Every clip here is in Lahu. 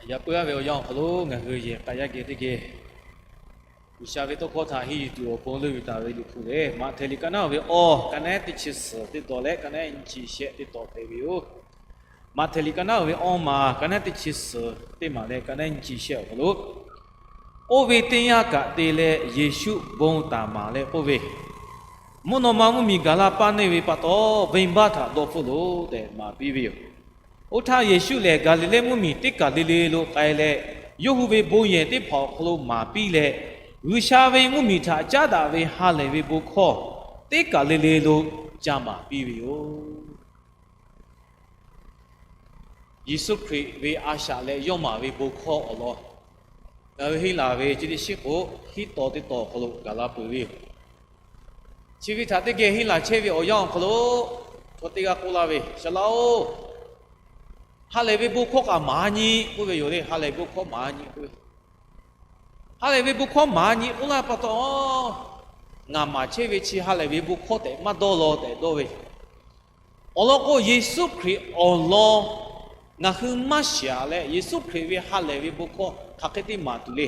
Yaꞈ puiˉ-aˉ ve awˬ yanˇ awˬ hk'aw lo ngaˬ hui yehˬ k'ai yaˇ geh teˇ geh G'uiˬsha ve tawˇ hkawˇ htaꞈ henˇ yuˬ tuˬ awˬ pon leuˆ yuˬ taˍ ve Liꞈ hpu lehˬ, Maꞈhtehˍ liꞈ ka naˉ ve awˬ, ka naˉ teˇ chi suhˍ teˇ taw leh ka naˉ nyiˇ chi shehˆ teˇ taw hpehꞈ ve yoˬ. Maꞈhtehˍ liꞈ ka naˉ ve awˬ maˬ, ka naˉ teˇ chi suhˍ teˇ maˬ leh ka naˉ nyiˇ chi shehˆ awˬ hk'aw lo, oˇ ve teˇ yanˇ kaꞈ te leh Yeˍsuˆ bon taˍ maˍ leh k'oˆ ve, Mvuhˇ naw ma mvuhˇmiˬ gaˬ la paˇ neˇ ve pa taw, venˇbaˆ htaꞈ dawˇ hpfuhˆ loˬ tehꞈ maˍ piˇ ve yoˬ. Oˇ htaˇ Yeˍsuˆ lehˬ, Gaˍliˍlehˇ mvuhˇmiˬ teˇ kaˬ le le lo k'ai leh, yawˇ hui ve bon yehˬ teˇ hpaˍ awˬ hk'aw lo maˍ piˇ leh, G'uiˬsha ve mvuhˇmiˬ htaꞈ caˉ daꞈ ve ha lehˬ ve bon hkawˇ teˇ kaˬ le le lo ca maˍ piˇ ve yoˬ. Yeˍsuˆ Hkriꞈ ve a shaꞈ leh yawˇ maˍ ve bon hkawˇ awˬ lawn, ngaˬ hui henˇ laˬ ve chi teˇ shiˉ k'o, hiˉ taw teˇ taw awˬ hk'aw lo gaˬ la peuˬ ve yoˬ. Chi ve htaꞈ teˇ geh henˇ laˬ chehˇ ve awˬ yanˇ awˬ hk'aw lo, chaw teˇ g'aˇ k'oˆ laˇ ve, Saˍ laꞈ-oˬ, ha lehˬ ve bon hkawˇ kaꞈ maˍ nyi k'oˆ ve yoˬ le. Ha lehˬ ve bon hkawˇ maˍ nyi k'oˆ ve, ha lehˬ ve bon hkawˇ maˍ nyi k'oˆ laˇ pa taw, ngaˬ maˍ chehˇ ve chi ha lehˬ ve bon hkawˇ tehꞈ maˇ dawˇ law tehꞈ dawˇ ve. Awˬ lawn k'o, Yeˍsuˆ Hkriꞈ awˬ lawn ngaˬ hui maˇ shiˍ-aˬ leh, Yeˍsuˆ Hkriꞈ ve ha lehˬ ve bon hkawˇ hk'aˬ hk'e te maˍ tuˬ le.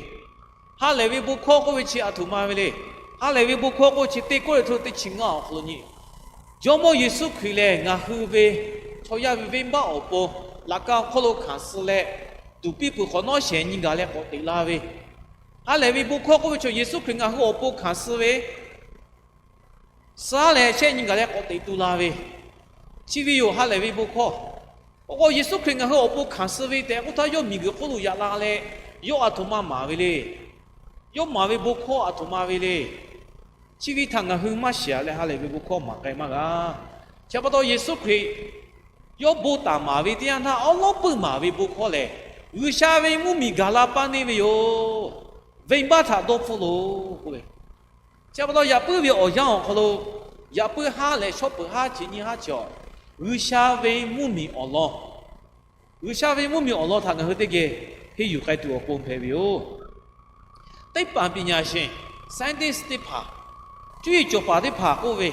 Ha lehˬ ve bon hkawˇ k'oˆ ve chi aˬ htoꞈ ma ve le. Ha lehˬ ve bon hkawˇ k'oˆ ve chi teˇ Kawˇrenˍhtuˆ teˇ chi ngaˇ awˬ hk'aw lo nyi, Jawˇmawˇ Yeˍsuˆ Hkriꞈ lehˬ ngaˬ hui ve chaw yaˇ ve venˇbaˆ awˬ pon laꞈ ka awˬ hk'aw lo hkanˍ suh leh, tuˍ piˇ peuˬ hk'awꞈ nawˉ shehˍ nyi gaˬ leh k'awꞈ teꞈ la ve. Ha lehˬ ve bon hkawˇ k'oˆ ve chaw Yeˍsuˆ Hkriꞈ ngaˬ hui awˬ pon hkanˍ suh ve, suh leh shehˆ nyi gaˬ leh k'awꞈ teꞈ tu la ve. Chi ve yoˬ ha lehˬ ve bon hkawˇ. Awˬ k'o Yeˍsuˆ Hkriꞈ ngaˬ hui awˬ pon hkanˍ suh ve tehꞈ k'oˆ htaˇ, yawˇ miˬguiˬ hk'oˆ lo yaꞈ la leh, yawˇ aˬ htoꞈ ma maˍ ve le. Yawˇ maˍ ve bon hkawˇ aˬ htoꞈ ma ve le. Chi ve htaꞈ ngaˬ hui maˇ shiˍ-aˬ leh ha lehˬ ve bon hkawˇ maˍ k'ai maˇ g'a. Chi pa taw Yeˍsuˆ Hkriꞈ yawˇ bon taˍ maˍ ve teˇ yanˇ htaˇ, awˉ lawˉ peuˇ maˍ ve bon hkawˇ lehˬ, G'uiˬsha ve mvuhˇmiˬ gaˬ la paˇ neˇ ve yoˬ. Venˇbaˆ htaꞈ dawˇ hpfuhˆ loˬ k'oˆ ve. Chi pa taw yaꞈ puiˉ ve awˬ yanˇ awˬ hk'aw lo, yaꞈ puiˉ haˉ leh shawˉ peuˬ haˉ chi nyiˇ haˉ chi awˬ, G'uiˬsha ve mvuhˇmiˬ awˬ lawn, G'uiˬsha ve mvuhˇmiˬ awˬ lawn htaꞈ ngaˬ hui teˇ geh henˇ yuˬ k'ai tuˬ awˬ pon hpehꞈ ve yoˬ. Teˇ hpaˍ ပညာရှင်, scientist teˇ hpaˍ, cuˇ yiˍ cawˬ paˍ teˇ hpaˍ k'oˆ ve,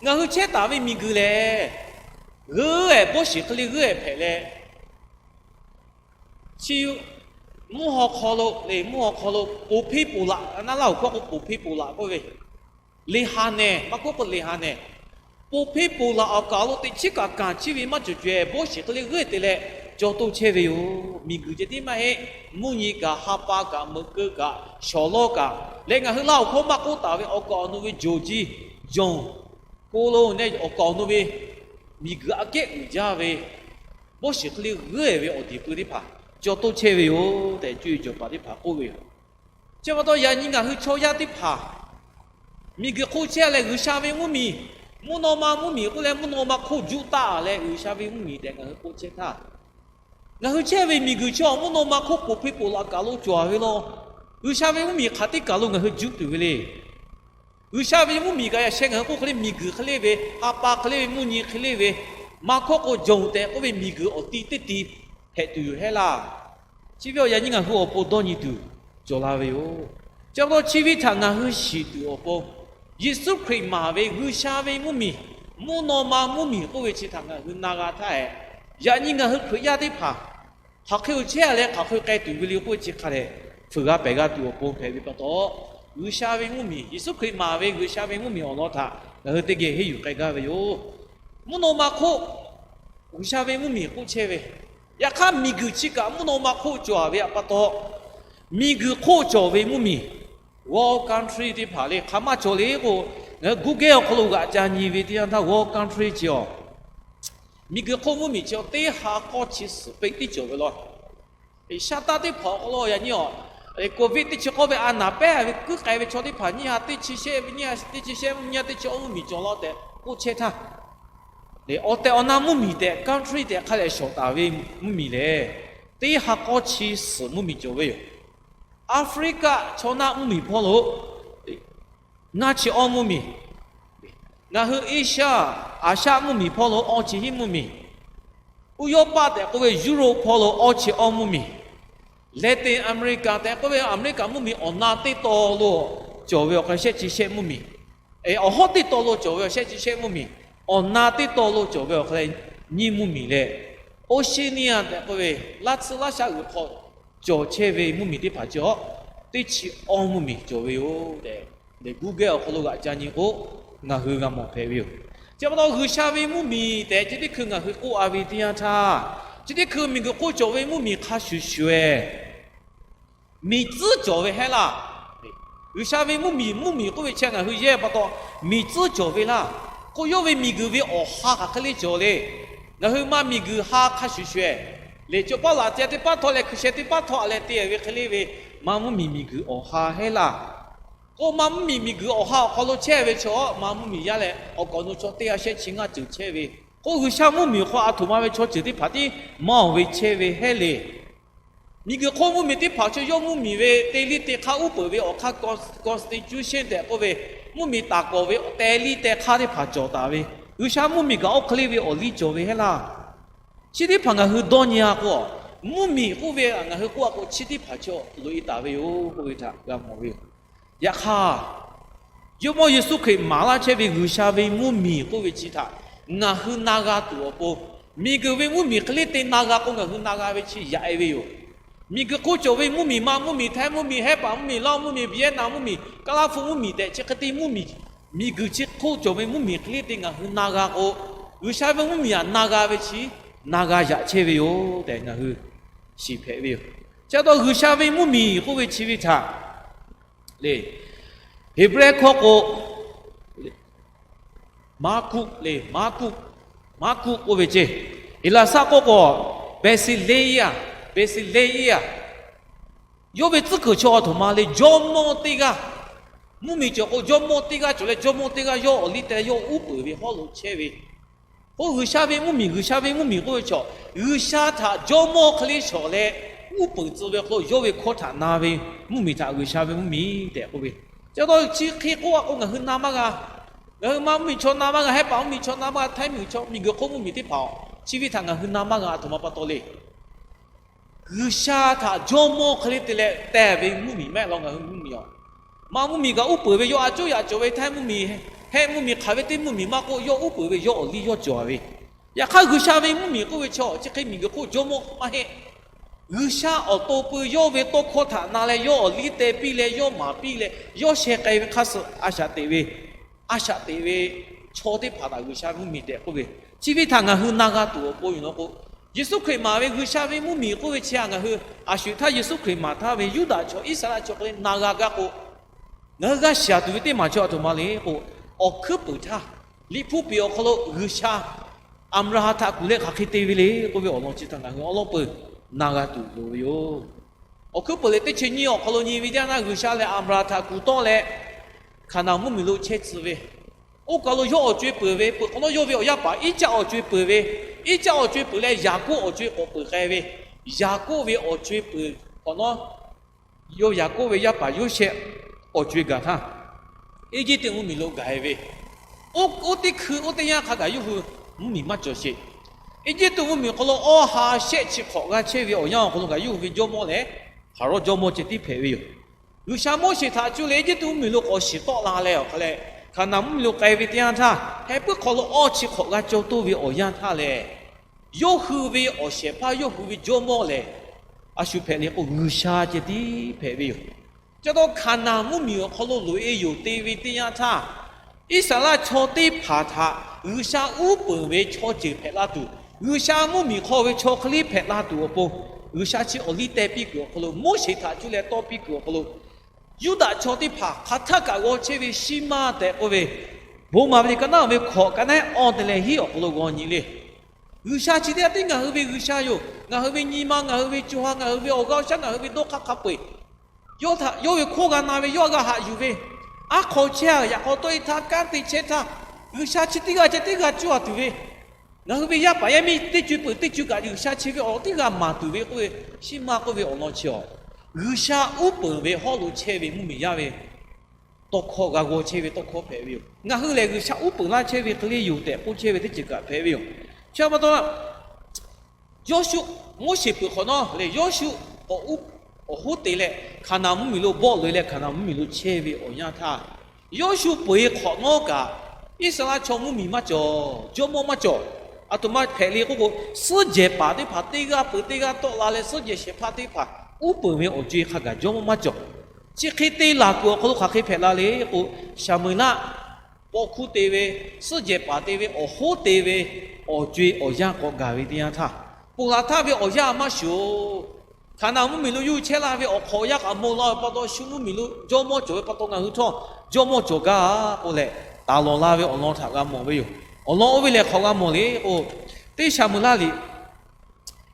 ngaˬ hui chehˇ taˍ ve miˬguiˬ lehˬ, g'euˆ-ehˍ bawˇ shiˍ hk'e le g'euˆ-ehˍ hpehꞈ leh, chi mvuhˇ haw hk'aw lo le, mvuhˇ haw hk'aw lo ponˬ hpeˇ ponˬ laꞈ, naˆ laˇ hoꞈ hkawˇ k'o ponˬ hpeˇ ponˬ laꞈ k'oˆ ve, le ha nehˬ maˇ k'oˆ k'o le ha nehˬ, ponˬ hpeˇ ponˬ laꞈ awˬ kaˍ lo teꞈ chiˉ kaꞈ kanˬ chiˇ ve maˇ cawˬ caweh bawˇ shiˍ hk'e le g'euˆ te leh cawˬ to chehˇ ve yoˬ. Miˬguiˬ ceh tiˉ maˇ heˆ, mvuhˇ nyi kaꞈ, ha pa kaꞈ, meuꞈ keu kaꞈ, shawˍ lawˇ kaꞈ leh ngaˬ hui laˇ hoꞈ hkawˇ maˇ k'oˆ taˍ ve awˬ kaˍ awˬ nu ve jawˬ jiˇ, jawˬ, ko lo ne awˬ kaˍ awˬ nu ve miˬguiˬ aꞈ kehˉ uiˍ jaˇ ve bawˇ shiˍ hk'e le g'euˆ-ehˍ ve awˬ diˬ pui teˇ hpaˍ cawˬ to chehˇ ve yoˬ tehꞈ cuˇ yiˍ cawˬ paˍ teˇ hpaˍ k'oˆ ve yoˬ. Chi pa taw yaꞈ nyi ngaˬ hui chaw yaˇ teˇ hpaˍ miˬguiˬ hk'oˆ chehˇ leh G'uiˬsha ve mvuhˇmiˬ, mvuhˇ naw ma mvuhˇmiˬ k'oˆ leh mvuhˇ naw ma hk'oˆ juˆ taˆ leh G'uiˬsha ve mvuhˇmiˬ tehꞈ ngaˬ hui k'oˆ chehˇ htaˇ, ngaˬ hui chehˇ ve miˬguiˬ chi awˬ mvuhˇ naw ma hk'oˆ ponˬ hpeˇ ponˬ laꞈ kaˬ lo cawˬ ve law. G'uiˬsha ve mvuhˇmiˬ hk'aˬ teˇ kaˬ lo ngaˬ hui juˆ tuˬ ve le. G'uiˬsha ve mvuhˇmiˬ kaꞈ yaꞈ sheh ngaˬ hui k'oˆ hk'e le miˬguiˬ hk'e le ve, ha pa hk'e le ve, mvuhˇ nyi hk'e le ve, maˇ hkawˇ k'o jawˬ tehꞈ k'oˆ ve miˬguiˬ awˬ ti teˇ ti hpehꞈ tuˬ yoˬ hehˉ laˇ. Chi ve awˬ yaꞈ nyi ngaˬ hui awˬ pon dawˇ nyi tuˬ cawˬ la ve yoˬ. Chi pa taw chi ve htaꞈ ngaˬ hui shiˍ tuˬ awˬ pon, Yeˍsuˆ Hkriꞈ maˍ ve G'uiˬsha ve mvuhˇmiˬ, mvuhˇ naw ma mvuhˇmiˬ k'oˆ ve chi htaꞈ ngaˬ hui na g'a htaˇ hehꞈ, yaꞈ nyi ngaˬ hui Hkriꞈ yaˇ teˇ hpaˍ hk'aˬ hk'e-oˬ chehˇ-a leh hk'aˬ hk'e k'ai tuˬ ve le k'oˆ ve chi hk'a dehꞈ fuiˍ g'a pehˬ g'a tuˬ awˬ pon hpehꞈ ve pa taw, G'uiˬsha ve mvuhˇmiˬ, Yeˍsuˆ Hkriꞈ maˍ ve G'uiˬsha ve mvuhˇmiˬ awˬ lawn htaꞈ ngaˬ hui teˇ geh henˇ yuˬ k'ai gaˇ ve yoˬ. Mvuhˇ naw ma hk'oˆ G'uiˬsha ve mvuhˇmiˬ k'oˆ chehˇ ve, yaꞈ hk'aˇ miˬguiˬ chi kaꞈ mvuhˇ naw ma hk'oˆ cawˬ-a ve pa taw, miˬguiˬ hk'oˆ cawˬ ve mvuhˇmiˬ, world country teˇ hpaˍ le hk'aˬ maˇ cawˬ le k'o, ngaˬ hui Google awˬ hk'aw lo g'aꞈ ca nyi ve teˇ yanˇ htaˇ world country chi awˬ, miˬguiˬ hk'oˆ mvuhˇmiˬ chi awˬ teˇ ha k'awˇ chi suhˍ peꞈ tiˉ cawˬ ve law. Shaˉ taˇ teˇ hpaˍ awˬ hk'aw lo yaꞈ nyi awˬ, Covid teˇ chi k'awˇ ve a naˍ pehˉ ve kuiˉ k'ai ve chaw teˇ hpaˍ nyiˇ ha teˇ chi shehˆ ve, nyiˇ ha teˇ chi shehˆ, nyiˇ ha teˇ chi awˇ mvuhˇmiˬ cawˬ law tehꞈ k'oˆ chehˇ htaˇ, awˬ tehˬ awˬ na mvuhˇmiˬ tehꞈ country tehꞈ hk'a lehꞈ shawˍ taˍ ve mvuhˇmiˬ lehˬ, teˇ ha k'awˇ chi suhˍ mvuhˇmiˬ cawˬ ve yoˬ. Aˍfriˆkaˆ chaw naˆ mvuhˇmiˬ hpawˇ lo ngaˇ chi awˇ mvuhˇmiˬ, ngaˬ hui Eˇshaˆ, Aˍshaˆ mvuhˇmiˬ hpawˇ lo awˇ chi hiˉ mvuhˇmiˬ, Uˇyawˇpaˆ tehꞈ k'oˆ ve Europe hpawˇ lo awˇ chi awˇ mvuhˇmiˬ, Latin America tehꞈ k'oˆ ve Aˍmeˍriˆkaˍ mvuhˇmiˬ awˬ na teˇ taw lo cawˬ ve awˬ hk'aw shehˆ chi shehˆ mvuhˇmiˬ, awˬ hawˉ teˇ taw lo cawˬ ve awˬ shehˆ chi shehˆ mvuhˇmiˬ, awˬ na teˇ taw lo cawˬ ve awˬ hk'aw leh nyiˇ mvuhˇmiˬ leh, Oceania tehꞈ k'oˆ ve, laˇ tsuhˇ laˇ shaˆ g'uiˬ hk'aw cawˬ chehˇ ve mvuhˇmiˬ teˇ hpaˍ chi awˬ teˇ chi awˇ mvuhˇmiˬ cawˬ ve yoˬ tehꞈ, lehˬ Google awˬ hk'aw lo g'aꞈ ca nyi k'o, ngaˬ hui g'a mawˬ hpehꞈ ve yoˬ. Chi pa taw G'uiˬsha ve mvuhˇmiˬ tehꞈ chi teˇ hkui ngaˬ hui k'oˆ a ve teˇ yanˇ htaˇ, chi teˇ hkui miˬguiˬ hk'oˆ cawˬ ve mvuhˇmiˬ hk'a shuˍ shuˍ-eˬ miˬ tcuhˉ cawˬ ve hehˉ laˇ. G'uiˬsha ve mvuhˇmiˬ, mvuhˇmiˬ k'oˆ ve chi ngaˬ hui yehˇ pa taw, miˬ tcuhˉ cawˬ ve laˇ. K'oˆ yawˇ ve miˬguiˬ ve awˬ ha hk'aˬ hk'e le cawˬ le. Ngaˬ hui ma miˬguiˬ ha hk'a shuˍ shuˍ-eˬ, lehˬ cawˬ paˉ laꞈ te teˇ paˉ htawˇ leh hkui sheh teˇ paˉ htawˇ a leh te ve hk'e le ve, ma mvuhˇmiˬ miˬguiˬ awˬ ha hehˉ laˇ. K'o ma mvuhˇmiˬ miˬguiˬ awˬ ha awˬ hk'aw lo chehˇ ve chaw, ma mvuhˇmiˬ yaˇ leh awˬ kawꞈ nu chaw teˇ g'aˇ shehˆ chi ngaˇ ceuˬ chehˇ ve, k'o G'uiˬsha mvuhˇmiˬ awˬ hk'aw aˬ htoꞈ ma ve chaw ceuˬ teˇ hpaˍ tiˉ maˇ oˬ ve chehˇ ve hehˉ le. Miˬguiˬ hk'oˆ mvuhˇmiˬ teˇ hpaˍ chaw yawˇ mvuhˇmiˬ ve te liˇ te hk'aˇ uˉ peunˍ ve awˬ hk'aˇ constitution tehꞈ k'oˆ ve, mvuhˇmiˬ taˍ kawˍ ve te liˇ te hk'aˇ teˇ hpaˍ cawˬ taˍ ve, G'uiˬsha mvuhˇmiˬ kaꞈ oˇ hk'e le ve awˬ liˇ cawˬ ve hehˉ laˇ. Chi teˇ hpaˍ ngaˬ hui dawˇ nyi a k'o, mvuhˇmiˬ k'oˆ ve ngaˬ hui k'oˆ a k'o chi teˇ hpaˍ chaw loꞈ e taˍ ve yoˬ k'oˆ ve htaꞈ g'a mawˬ ve yoˬ. Yaꞈ hk'aˇ, Jawˇmawˇ Yeˍsuˆ Hkriꞈ maˍ laˇ chehˇ ve G'uiˬsha ve mvuhˇmiˬ k'oˆ ve chi htaꞈ ngaˬ hui na g'a tuˬ awˬ pon, miˬguiˬ ve mvuhˇmiˬ hk'e le te na g'a k'o ngaˬ hui na g'a ve chi yaꞈ e ve yoˬ. Miˬguiˬ hk'oˆ cawˬ ve mvuhˇmiˬ, ma mvuhˇmiˬ, Htaiˇ mvuhˇmiˬ, Hehˉ paˍ mvuhˇmiˬ, Laˇ mvuhˇmiˬ, Vietnam mvuhˇmiˬ, Kaˉlaˇ hpu mvuhˇmiˬ tehꞈ chi hk'e te mvuhˇmiˬ, miˬguiˬ chi hk'oˆ cawˬ ve mvuhˇmiˬ hk'e le te ngaˬ hui na g'a k'o, G'uiˬsha ve mvuhˇmiˬ htaꞈ na g'a ve chi na g'a yaꞈ chehˇ ve yoˬ tehꞈ ngaˬ hui shiˍ hpehꞈ ve yoˬ. Chi pa taw G'uiˬsha ve mvuhˇmiˬ k'oˆ ve chi ve htaꞈ le, Heˍbrehˇ hkawˇ k'o, Maˇkuˆ le, Maˇkuˆ, Maˇkuˆ k'oˆ ve ceˇ. Eˍlaˍsaˆ k'oˆ k'o, Basileia, Basileia. Yawˇ ve tcuhˉ kuiˬ chaw aˬ htoꞈ ma le, jawˇmawˇ teˇ g'aˇ, mvuhˇmiˬ cawˬ k'o jawˇmawˇ teˇ g'aˇ cawˬ leh jawˇmawˇ teˇ g'aˇ yawˇ awˬ liˇ te leh yawˇ uˉ peunˍ ve hawˉ lo chehˇ ve. K'o G'uiˬsha ve mvuhˇmiˬ, G'uiˬsha ve mvuhˇmiˬ k'oˆ ve chaw, G'uiˬsha htaꞈ jawˇmawˇ hk'e le shawˍ leh uˉ peunˍ tcuh ve hk'aw lo yawˇ ve hkawˇ htaꞈ na ve mvuhˇmiˬ htaꞈ G'uiˬsha ve mvuhˇmiˬ tehꞈ k'oˆ ve. Chi pa taw chi hk'e k'oˆ a k'o ngaˬ hui na maˇ g'a. Ngaˬ hui ma mvuhˇmiˬ chaw na maˇ g'a, Hehˉ paˍ mvuhˇmiˬ chaw na maˇ g'a, Htaiˇ mvuhˇmiˬ chaw, miˬguiˬ hk'oˆ mvuhˇmiˬ teˇ hpaˍ-oˬ, chi ve htaꞈ ngaˬ hui na maˇ g'a aˬ htoꞈ ma pa taw le. G'uiˬsha htaꞈ jawˇmawˇ hk'e le te leh te ve mvuhˇmiˬ mehˆ law ngaˬ hui mvuhˇmiˬ aˬ. Ma mvuhˇmiˬ kaꞈ uˉ peunˍ ve yawˇ a coˉ yaꞈ cawˬ ve, Htaiˇ mvuhˇmiˬ, Hehˉ mvuhˇmiˬ, hk'aˬ ve teˇ mvuhˇmiˬ maˇ k'oˆ yawˇ uˉ peunˍ ve yawˇ awˬ liˇ yawˇ cawˬ ve. Yaꞈ hk'aˇ G'uiˬsha ve mvuhˇmiˬ k'oˆ ve chaw chi hk'e miˬguiˬ hk'oˆ jawˇmawˇ maˇ heˆ. G'uiˬsha awˬ to pui yawˇ ve tawˇ hkawˇ htaꞈ na leh yawˇ awˬ liˇ te piˇ leh yawˇ maˍ piˇ leh yawˇ sheh k'ai ve hk'a suh a shaꞈ teꞈ ve, a shaꞈ teꞈ ve chaw teˇ hpaˍ htaꞈ G'uiˬsha mvuhˇmiˬ tehꞈ k'oˆ ve. Chi ve htaꞈ ngaˬ hui na g'a tuˬ awˬ pon yoˬ law k'o, Yeˍsuˆ Hkriꞈ maˍ ve G'uiˬsha ve mvuhˇmiˬ k'oˆ ve chi htaꞈ ngaˬ hui a shu htaˇ Yeˍsuˆ Hkriꞈ maˍ htaˇ ve Yuˇdaꞈ chaw Iˉsaˍreˍlaˆ chaw hk'e le na g'a gaˇ k'o, ngaˬ hui g'a shiˍ tuˬ ve teˇ maˬ chaw aˬ htoꞈ ma le k'o, awˬ hkuiˉ puiˍ htaˇ, Liꞈ hpu piˍ awˬ hk'aw lo G'uiˬsha Aˍbraˍhanˍ htaꞈ kuˬ leh hk'aˬ hk'e te ve le k'oˆ ve awˬ lawn chi htaꞈ ngaˬ hui awˉ lawˉ peuˬ na g'a tuˬ loˍ ve yoˬ. Awˬ hkuiˉ puiˍ lehˬ teˇ chi nyiˇ awˬ hk'aw lo nyi ve teˇ yanˇ G'uiˬsha lehˬ Aˍbraˍhanˍ htaꞈ kuˬ tawˆ leh Hkaˍnanˍ mvuhˇmiˬ lo chehˇ tcuh ve, oˇ kaˬ lo yawˇ awˬ co-e peuˬ ve, peuˬ hk'awꞈ nawˉ yawˇ ve awˬ yaˇ paˍ Iˉcaˆ awˬ co-e peuˬ ve, Iˉcaˆ awˬ co-e peuˬ leh Yaˍkoˆ awˬ co-e k'awꞈ peuˬ k'ai ve, Yaˍkoˆ ve awˬ co-e peuˬ hk'awꞈ nawˉ yawˇ Yaˍkoˆ ve yaˇ paˍ Yoˇsehꞈ awˬ co-e gaˬ htaˇ, Eˇjiˇtuꞈ mvuhˇmiˬ lo gaˬ e ve, oˇ teˇ hkui oˇ teˇ yanˇ hk'a gaˬ yawˇ hui mvuhˇmiˬ maˇ cawˬ sheˍ. Eˇjiˇtuꞈ mvuhˇmiˬ hk'aw lo awˇ ha shehˆ chi hk'awꞈ g'a chehˇ ve awˬ yanˇ awˬ hk'aw lo kaꞈ yawˇ hui ve jawˇmawˇ lehˬ Hpaˍrawˇ jawˇmawˇ ceh tiˉ hpehꞈ ve yoˬ. G'uiˬsha Moˉseˍ htaꞈ cuˇ leh Eˇjiˇtuꞈ mvuhˇmiˬ lo k'awꞈ shiˍ tawˆ la leh awˬ hk'a leh, Hkaˍnanˍ mvuhˇmiˬ lo k'ai ve teˇ yanˇ htaˇ, heh puiˉ hk'aw lo awˇ chi hk'awꞈ g'a caw toˇ ve awˬ yanˇ htaˇ lehˬ, yawˇ hui ve awˬ shehˍ hpaˇ yawˇ hui ve jawˇmawˇ lehˬ, a shu hpehꞈ le k'o G'uiˬsha ceh tiˉ hpehꞈ ve yoˬ. Ca taw Hkaˍnanˍ mvuhˇmiˬ awˬ hk'aw lo loꞈ e yoˬ te ve teˇ yanˇ htaˇ, Iˉsaˍreˍlaˆ chaw teˇ hpaˍ htaꞈ G'uiˬsha uˉ peunˍ ve chaw ceuˬ hpehꞈ la tuˬ, G'uiˬsha mvuhˇmiˬ hk'aw ve chaw hk'e le hpehꞈ la tuˬ awˬ pon, G'uiˬsha chi awˬ liˇ teh piˇ kuiˬ awˬ hk'aw lo, Moˉseˍ htaꞈ cuˇ leh tawˇ piˇ kuiˬ awˬ hk'aw lo, Yuˇdaꞈ chaw teˇ hpaˍ hk'aˬ htaˇ kaꞈ g'aw chehˇ ve shiˉ maˇ tehꞈ k'oˆ ve, bon maˍ ve liꞈ ka naˉ ve hkawꞈ ka naˉ awˇ te leh hiˉ awˬ hk'aw lo g'aw nyi le. G'uiˬsha chi teˇ g'aˇ tiˉ ngaˬ hui ve G'uiˬsha yoˬ. Ngaˬ hui ve nyi ma, ngaˬ hui ve co ha, ngaˬ hui ve awˬ g'aˇ awˬ shaˉ, ngaˬ hui ve dawˇ hk'aˇ hk'a peu-eˬ yawˇ htaꞈ, yawˇ ve hkawˇ g'a na ve, yawˇ g'a haꞈ yuˬ ve, aˉ hk'aw chehˇ a, yaꞈ k'aw tawˆ e htaˇ kanˉ te chehˇ htaˇ, G'uiˬsha chi teˇ g'aˇ ceh teˇ g'aˇ cuˇ a tuˬ ve, ngaˬ hui ve yaˇ paˍ yaˇ miˇ teˇ co-e peuˬ teˇ co-e kaꞈ G'uiˬsha chi ve awˬ teˇ g'aˇ maˍ tuˬ ve k'oˆ ve, shiˉ maˇ k'oˆ ve awˬ lawn chi a, G'uiˬsha uˉ peunˍ ve hawˉ lo chehˇ ve mvuhˇmiˬ yaˇ ve tawˇ hkawˇ g'a g'aw chehˇ ve tawˇ hkawˇ hpehꞈ ve yoˬ. Ngaˬ hui lehˬ G'uiˬsha uˉ peunˍ laˇ chehˇ ve hk'e le yoˬ tehꞈ k'oˆ chehˇ ve teˇ ceuˬ kaꞈ hpehꞈ ve yoˬ. Chi pa taw Yawˇshuˆ, Moˉseˍ peuˬ hk'awꞈ nawˉ lehˬ, Yawˇshuˆ k'awꞈ uˉ, awˬ hoˉ te leh Hkaˍnanˍ mvuhˇmiˬ lo bawˆ loꞈ e leh Hkaˍnanˍ mvuhˇmiˬ lo chehˇ ve awˬ yanˇ htaˇ, Yawˇshuˆ peuˬ e hk'awꞈ nawˉ kaꞈ, Iˉsaˍreˍlaˆ chaw mvuhˇmiˬ maˇ cawˬ, jawˇmawˇ maˇ cawˬ. Aˬ htoꞈ ma hpehꞈ le k'oˆ k'o, suhˉ jehˬ paˍ teˇ hpaˍ teˇ g'aˇ peuˬ teˇ g'aˇ tawˆ la leh, suhˉ jehˬ shehˍ hpaˇ teˇ hpaˍ uˉ peunˍ ve awˬ co-e hk'a gaˬ jawˇ mawˇ maˇ cawˬ. Chi hk'e te laˬ kuiˬ awˬ hk'aw lo hk'aˬ hk'e hpehꞈ la le k'o, Saˍmoˍeˍlaˆ paw hkuˇ te ve, suhˉ jehˬ paˍ te ve, awˬ hoˉ te ve awˬ co-e awˬ yanˇ k'awꞈ gaˬ ve teˇ yanˇ htaˇ, ponˬ laˬ htaˇ ve awˬ yanˇ maˇ shuˍ-oˬ. Hkaˍnanˍ mvuhˇmiˬ lo yawˇ hui chehˇ laˇ ve awˬ hk'awꞈ awˬ yanˇ k'aꞈ mawˬ la ve pa taw, shu mvuhˇmiˬ lo jawˇ mawˇ cawˬ ve pa taw ngaˬ hui htawˇ jawˇ mawˇ cawˬ gaˇ k'oˆ leh, taˍ lawˬ la ve awˬ lawn htaꞈ g'a mawˬ ve yoˬ. Awˬ lawn oˇ ve lehˬ hk'awꞈ g'a mawˬ le k'o, teˇ Saˍmoˍeˍlaˆ liꞈ,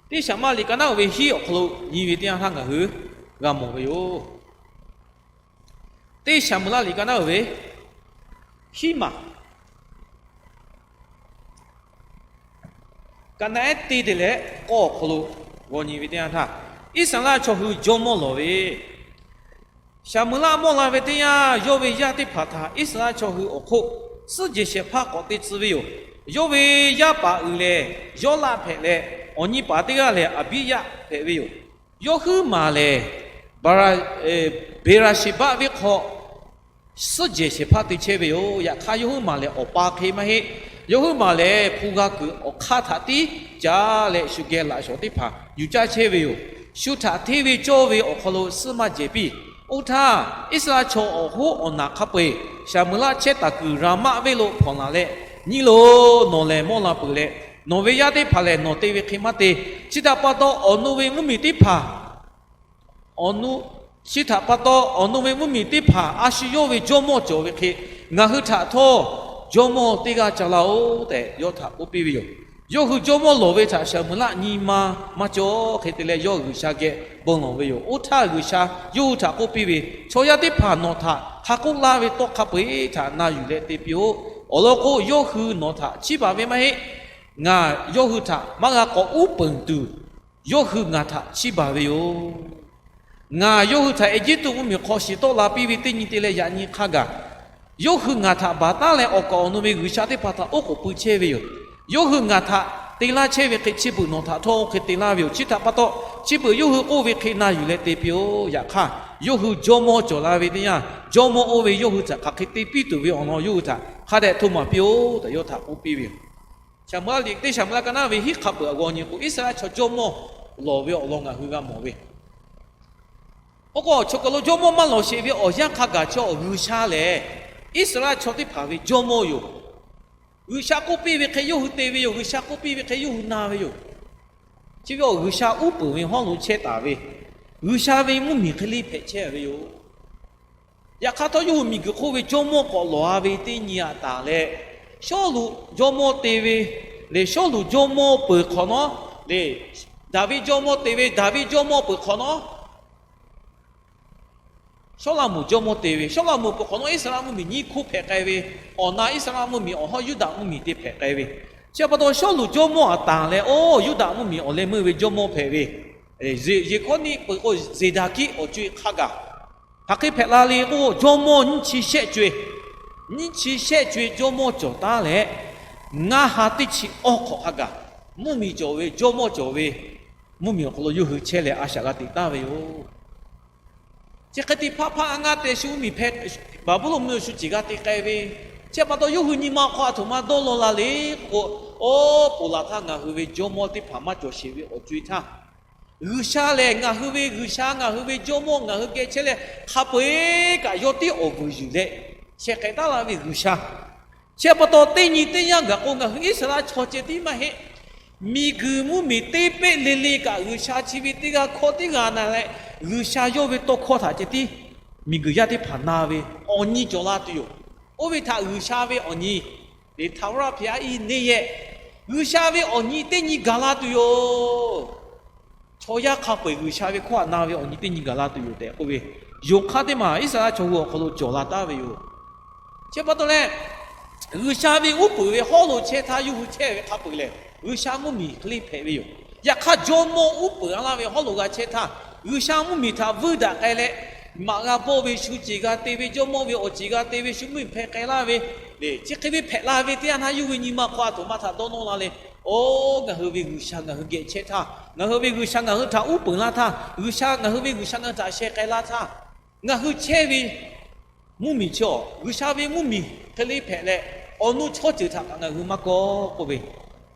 teˇ Saˍmoˍeˍlaˆ liꞈ ka naˉ uiˍ ve hiˉ awˬ hk'aw lo nyi ve teˇ yanˇ htaˇ ngaˬ hui g'a mawˬ ve yoˬ. Teˇ Saˍmoˍeˍlaˆ liꞈ ka naˉ uiˍ ve hiˉ maˬ, ka naˉ ehˉ teˇ te leh k'awˇ awˬ hk'aw lo g'aw nyi ve teˇ yanˇ htaˇ, Iˉsaˍreˍlaˆ chaw hui jawˇ mawˇ lawˬ ve, Saˍmoˍeˍlaˆ mawˇ la ve teˇ yanˇ, yawˇ ve yaˇ teˇ hpaˍ htaꞈ Iˉsaˍreˍlaˆ chaw hui awˬ hk'oˆ suhˉ jehˬ shehˍ hpaˇ k'awꞈ te tcuh ve yoˬ. Yawˇ ve yaˇ paˍ uiˍ lehˬ, Yawˇlaˆ hpehꞈ leh, awˬ nyi paˍ teˇ g'aˇ lehˬ, Aˍbiˇyaˆ hpehꞈ ve yoˬ. Yawˇ huiˉ maˬ lehˬ, Beˍraˍsheˍbaˆ venˇ hk'aw suhˉ jehˬ shehˍ hpaˇ te chehˇ ve yoˬ. Yaꞈ hk'aˇ, yawˇ huiˉ maˬ lehˬ awˬ pa hk'e maˇ heˆ. Yawˇ huiˉ maˬ lehˬ, hpu g'a kuiˬ awˬ hk'aˇ htaꞈ tiˉ caˇ leh, shu geh laꞈ shawˍ teˇ hpaˍ yuˬ caˇ chehˇ ve yoˬ. Shu htaꞈ hteˇ ve cawˇ ve awˬ hk'aw lo suhˉ maˇ jehˬ piˇ. Oˇ htaˇ, Iˉsaˍreˍlaˆ chaw awˬ hoˉ awˬ naˬ hk'a peu-eˬ Saˍmoˍeˍlaˆ chehˇ taˍ kuiˬ Raˍmaˆ venˇ lo hpawnˬ laˬ leh, Nyi loˬ, nawˬ lehˬ mawˇ la peuˬ leh, nawˬ ve yaˇ teˇ hpaˍ lehˬ nawˬ te ve hk'e maˇ te. Chi htaꞈ pa taw, awˬ nu ve mvuhˇmiˬ teˇ hpaˍ, awˬ nu, chi htaꞈ pa taw, awˬ nu ve mvuhˇmiˬ teˇ hpaˍ a shu yawˇ ve jawˇ mawˇ cawˬ ve hk'e, ngaˬ hui htaꞈ htawˇ jawˇ mawˇ teˇ g'aˇ ca laˇ-oˆ tehꞈ yawˇ htaꞈ k'oˆ piˇ ve yoˬ. Yawˇ hui jawˇ mawˇ lawˬ ve htaꞈ Saˍmoˍeˍlaˆ nyi ma maˇ cawˬ. Hk'e te leh, yawˇ G'uiˬsha geh bon lawˬ ve yoˬ. Oˇ htaˇ G'uiˬsha yawˇ hui htaꞈ k'oˆ piˇ ve, Chaw yaˇ teˇ hpaˍ nawˬ htaꞈ hk'a k'oˆ laˇ ve tawˇ hk'a peu-eˬ htaꞈ na yuˬ leh te piˇ-oˆ. Awˬ lawn k'o, yawˇ hui nawˬ htaꞈ chiˇ baˬ ve maˇ heˆ. Ngaˬ yawˇ hui htaꞈ maˇ g'a k'awꞈ uˉ peunˍ tuˬ, yawˇ hui ngaˬ htaꞈ chiˇ baˬ ve yoˬ. Ngaˬ yawˇ hui htaꞈ Eˇjiˇtuꞈ mvuhˇmiˬ hk'aw shiˍ tawˆ la piˇ ve teˇ nyi te leh yaꞈ nyi hk'a gaˬ, yawˇ hui ngaˬ htaꞈ baˬ taˉ leh awˬ kaˍ awˬ nu ve g'uiˬsha teˇ hpaˍ htaꞈ oˉ k'oˍ pui chehˇ ve yoˬ. Yawˇ hui ngaˬ htaꞈ te laˇ chehˇ ve hk'e, chi beuꞈ nawˬ htaꞈ htawˇ oˇ hk'e te laˇ ve yoˬ. Chi htaꞈ pa taw, chi beuꞈ yawˇ hui k'oˆ ve hk'e na yuˬ leh te piˇ-oˆ. Yaꞈ hk'aˇ, yawˇ hui jawˇ mawˇ cawˬ la ve teˇ yanˇ, jawˇ mawˇ oˇ ve yawˇ hui htaꞈ hk'aˬ hk'e te piˇ tuˬ ve awˬ lawn yawˇ hui htaꞈ hk'a dehꞈ hto maˍ piˇ-oˆ tehꞈ yawˇ htaꞈ k'oˆ piˇ ve yoˬ. Saˍmoˍeˍlaˆ liꞈ teˇ Saˍmoˍeˍlaˆ ka naˉ ve hiˉ hk'a peu-eˬ awˬ g'aw nyi k'o, Iˉsaˍreˍlaˆ chaw jawˇ mawˇ lawˬ ve awˬ lawn ngaˬ hui g'a mawˬ ve. Oˇ k'o, chaw kaˬ lo jawˇ mawˇ maˇ lawˬ sheˍ ve awˬ yanˇ hk'a gaˬ chaw G'uiˬsha lehˬ, Iˉsaˍreˍlaˆ chaw teˇ hpaˍ ve jawˇ mawˇ yoˬ. G'uiˬsha k'oˆ piˇ ve hk'e yawˇ hui te ve yoˬ. G'uiˬsha k'oˆ piˇ ve hk'e yawˇ hui na ve yoˬ. Chi ve awˬ G'uiˬsha uˉ peunˍ ve hawˉ lo chehˇ taˍ ve, G'uiˬsha ve mvuhˇmiˬ hk'e le hpehꞈ chehˇ ve yoˬ. Yaꞈ hk'aˇ htawˇ, yawˇ hui miˬguiˬ hk'oˆ ve jawˇ mawˇ k'awꞈ lawˬ-a ve teˇ nyi aꞈ taˍ leh, Sawˉluꞈ jawˇ mawˇ te ve lehˬ, Sawˉluꞈ jawˇ mawˇ peuˬ hk'awꞈ nawˉ lehˬ, Daˍviˆ jawˇ mawˇ te ve, Daˍviˆ jawˇ mawˇ peuˬ hk'awꞈ nawˉ, Sawˉlaꞈmonˍ jawˇ mawˇ te ve, Sawˉlaꞈmonˍ peuˬ hk'awꞈ nawˉ, Iˉsaˍreˍlaˆ mvuhˇmiˬ nyiˇ hkoˇ hpehꞈ k'ai ve, awˬ na Iˉsaˍreˍlaˆ mvuhˇmiˬ awˬ hawˉ Yuˇdaꞈ mvuhˇmiˬ te hpehꞈ k'ai ve. Chi pa taw, Sawˉluꞈ jawˇ mawˇ aꞈ taˍ leh, oˇ Yuˇdaꞈ mvuhˇmiˬ awˬ leh meuˇ ve jawˇ mawˇ hpehꞈ ve, Yeˍhkawˇniˆ peuˬ k'o, Zeˍdaˍkiˆ awˬ co-e hk'a gaˬ hk'aˬ hk'e hpehꞈ la le k'o, jawˇ mawˇ nyiˇ chi shehˆ co-e, nyiˇ chi shehˆ co-e jawˇ mawˇ cawˬ taˉ leh, ngaˇ ha teˇ chi awˇ hk'awꞈ hk'a gaˬ, mvuhˇmiˬ cawˬ ve, jawˇ mawˇ cawˬ ve mvuhˇmiˬ awˬ hk'aw lo yawˇ hui chehˇ leh a shaꞈ g'a teꞈ taˍ ve yoˬ. Chi hk'e te hpaˇ hpaˇ a ngaˇ te shu mvuhˇmiˬ hpehꞈ, Baˍbuˍlonˍ mvuhˇmiˬ lo shu ceˬ g'a te k'ai ve, chi pa taw yawˇ hui nyi ma hk'aw aˬ htoꞈ ma dawˇ law la le k'o, oˇ ponˬ laˬ htaˇ ngaˬ hui ve jawˇ mawˇ teˇ hpaˍ maˇ cawˬ sheˍ ve awˬ co-e htaˇ, G'uiˬsha lehˬ ngaˬ hui ve G'uiˬsha, ngaˬ hui ve jawˇ mawˇ ngaˬ hui geh chehˇ leh hk'a peu-eˬ kaꞈ yawˇ tiˉ awˬ vuiˬ yuˬ leh sheh k'ai taˉ la ve G'uiˬsha. Chi pa taw teˇ nyi teˇ yanˇ gaˬ k'o, ngaˬ hui Iˉsaˍreˍlaˆ chaw ceh tiˉ maˇ heˆ. Miˬguiˬ mvuhˇmiˬ teˇ peˆ le le kaꞈ G'uiˬsha chi ve teˇ g'aˇ hkawˇ teˇ g'aˇ na leh, G'uiˬsha yawˇ ve tawˇ hkawˇ htaꞈ ceh tiˉ miˬguiˬ yaˇ teˇ hpaˍ na ve awˬ nyi cawˬ la tuˬ yoˬ. Oˇ ve htaꞈ G'uiˬsha ve awˬ nyi, ထာဝရဘုရား၏ နေ့ရက်, G'uiˬsha ve awˬ nyi teˇ nyi gaˬ la tuˬ yoˬ. Chaw yaˇ hk'a peu-eˬ G'uiˬsha ve hkawˇ htaꞈ na ve awˬ nyi teˇ nyi gaˬ la tuˬ yoˬ tehꞈ k'oˆ ve, yonˍ hk'aˇ teˇ maˬ Iˉsaˍreˍlaˆ chaw hui awˬ hk'aw lo cawˬ la taˍ ve yoˬ. Chi pa taw leh, G'uiˬsha ve uˉ peunˍ ve hawˉ lo chehˇ htaˇ yawˇ hui chehˇ ve hk'a peu-eˬ lehˬ, G'uiˬsha mvuhˇmiˬ hk'e le hpehꞈ ve yoˬ. Yaꞈ hk'aˇ, jawˇ mawˇ uˉ peunˍ a laˇ ve hawˉ lo g'a chehˇ htaˇ, G'uiˬsha mvuhˇmiˬ htaꞈ vuiˇ daꞈ k'ai leh, maꞈ g'a bawˆ ve shu ceˬ g'a te ve, jawˇ mawˇ ve awˬ ceˬ g'a te ve, shu mvuhˇmiˬ hpehꞈ k'ai laˇ ve, chi hk'e ve hpehꞈ la ve teˇ yanˇ htaˇ yawˇ hui nyi ma hk'aw aˬ htoꞈ ma htaꞈ dawˇ nawˇ la le. Oˇ, ngaˬ hui ve G'uiˬsha ngaˬ hui geh chehˇ htaˇ, ngaˬ hui ve G'uiˬsha ngaˬ hui htaꞈ uˉ peunˍ laˇ htaˇ, G'uiˬsha ngaˬ hui ve G'uiˬsha ngaˬ hui htaꞈ sheh k'ai laˇ htaˇ, ngaˬ hui chehˇ ve mvuhˇmiˬ chi awˬ G'uiˬsha ve mvuhˇmiˬ hk'e le hpehꞈ leh, awˬ nu chaw ceuˬ htaꞈ kaꞈ ngaˬ hui maˇ kawˆ k'oˆ ve,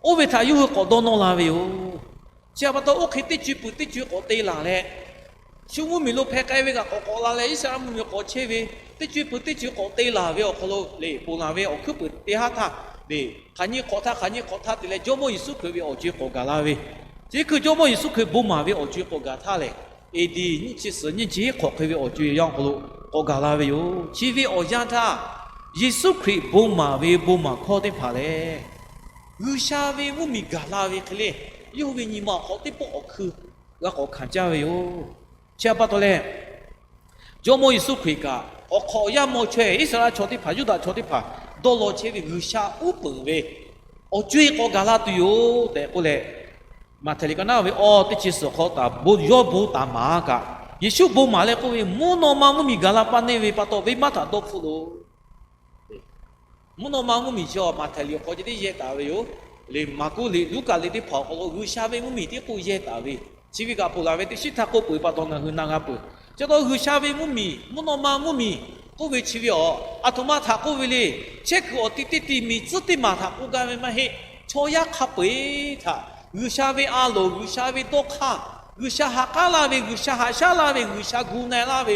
Oˇ ve htaꞈ yawˇ hui k'awꞈ dawˇ nawˇ la ve yoˬ. Chi htaꞈ pa taw, oˇ hk'e teˇ co peuˬ teˇ co k'awꞈ te laˬ leh, shu mvuhˇmiˬ lo hpeh k'ai ve kaꞈ k'awꞈ k'awꞈ la leh, Iˉsaˍreˍlaˆ mvuhˇmiˬ k'awꞈ chehˇ ve, teˇ co peuˬ teˇ co k'awꞈ te laˬ ve awˬ hk'aw lo lehˬ, ponˬ laˬ ve awˬ hkuiˉ peuˬ teˇ haˉ htaˇ lehˬ, hk'aˬ nyi hk'awꞈ htaˇ hk'aˬ nyi hk'awꞈ htaˇ te leh, Jawˇmawˇ Yeˍsuˆ Hkriꞈ ve awˬ co e k'awꞈ gaˬ la ve, chi hkui Jawˇmawˇ Yeˍsuˆ Hkriꞈ bon maˍ ve awˬ co e k'awꞈ gaˬ htaˇ lehˬ, A D nyiˇ chi suhˍ nyiˇ chi hk'awꞈ hk'e ve awˬ co e awˬ hk'aw lo k'awꞈ gaˬ la ve yoˬ. Chi ve awˬ yanˇ htaˇ, Yeˍsuˆ Hkriꞈ bon maˍ ve bon maˍ hkawˇ teˇ hpaˍ lehˬ, G'uiˬsha ve mvuhˇmiˬ gaˬ la ve hk'e le, yawˇ hui ve nyi ma awˬ hk'aw teˇ pawˆ awˬ hkui g'a k'awꞈ hkanˍ caˇ ve yoˬ. Chi htaꞈ pa taw leh, Jawˇmawˇ Yeˍsuˆ Hkriꞈ kaꞈ awˬ hk'awꞈ awˬ yanˇ mawˇ chaweh Iˉsaˍreˍlaˆ chaw teˇ hpaˍ, Yuˇdaꞈ chaw teˇ hpaˍ dawˇ law chehˇ ve G'uiˬsha uˉ peunˍ ve awˬ co e k'awꞈ gaˬ la tuˬ yoˬ tehꞈ k'oˆ leh, Maꞈhtehˍ liꞈ ka naˉ ve awˬ teˇ chi suhˍ hk'aw taˍ yawˇ bon taˍ maˍ kaꞈ, Yeˍsuˆ bon maˍ leh k'oˆ ve, Mvuhˇ naw ma mvuhˇmiˬ gaˬ la pa neˇ ve pa taw, venˇbaˆ htaꞈ dawˇ hpfuhˆ loˬ. Mvuhˇ naw ma mvuhˇmiˬ chi Maꞈhtehˍ liꞈ awˬ hk'aw ceh tiˉ yehˇ taˍ ve yoˬ. Lehˬ, Maˍkuˆ liꞈ, Luˉkaꞈ liꞈ teˇ hpaˍ awˬ hk'aw lo G'uiˬsha ve mvuhˇmiˬ tiˉ k'oˆ yehˇ taˍ ve, chi ve kaꞈ ponˬ laˬ ve teˇ shiˉ htaˇ k'oˆ peuˬ pa taw ngaˬ hui na g'a peuˬ. Chi pa taw G'uiˬsha ve mvuhˇmiˬ, mvuhˇ naw ma mvuhˇmiˬ k'oˆ ve chi ve awˬ, aˬ htoꞈ ma htaꞈ k'oˆ ve le. Chehˇ kuiˬ awˬ ti teˇ ti miˬ tcuhˉ teˇ maˬ htaꞈ k'oˆ gaˇ ve maˇ heˆ. Chaw yaˇ hk'a peu-eˬ htaꞈ G'uiˬsha ve a loˍ, G'uiˬsha ve dawˇ hk'aˇ, G'uiˬsha ha k'aˉ laˇ ve, G'uiˬsha haꞈ shaˉ laˇ ve, G'uiˬsha gu na-e laˇ ve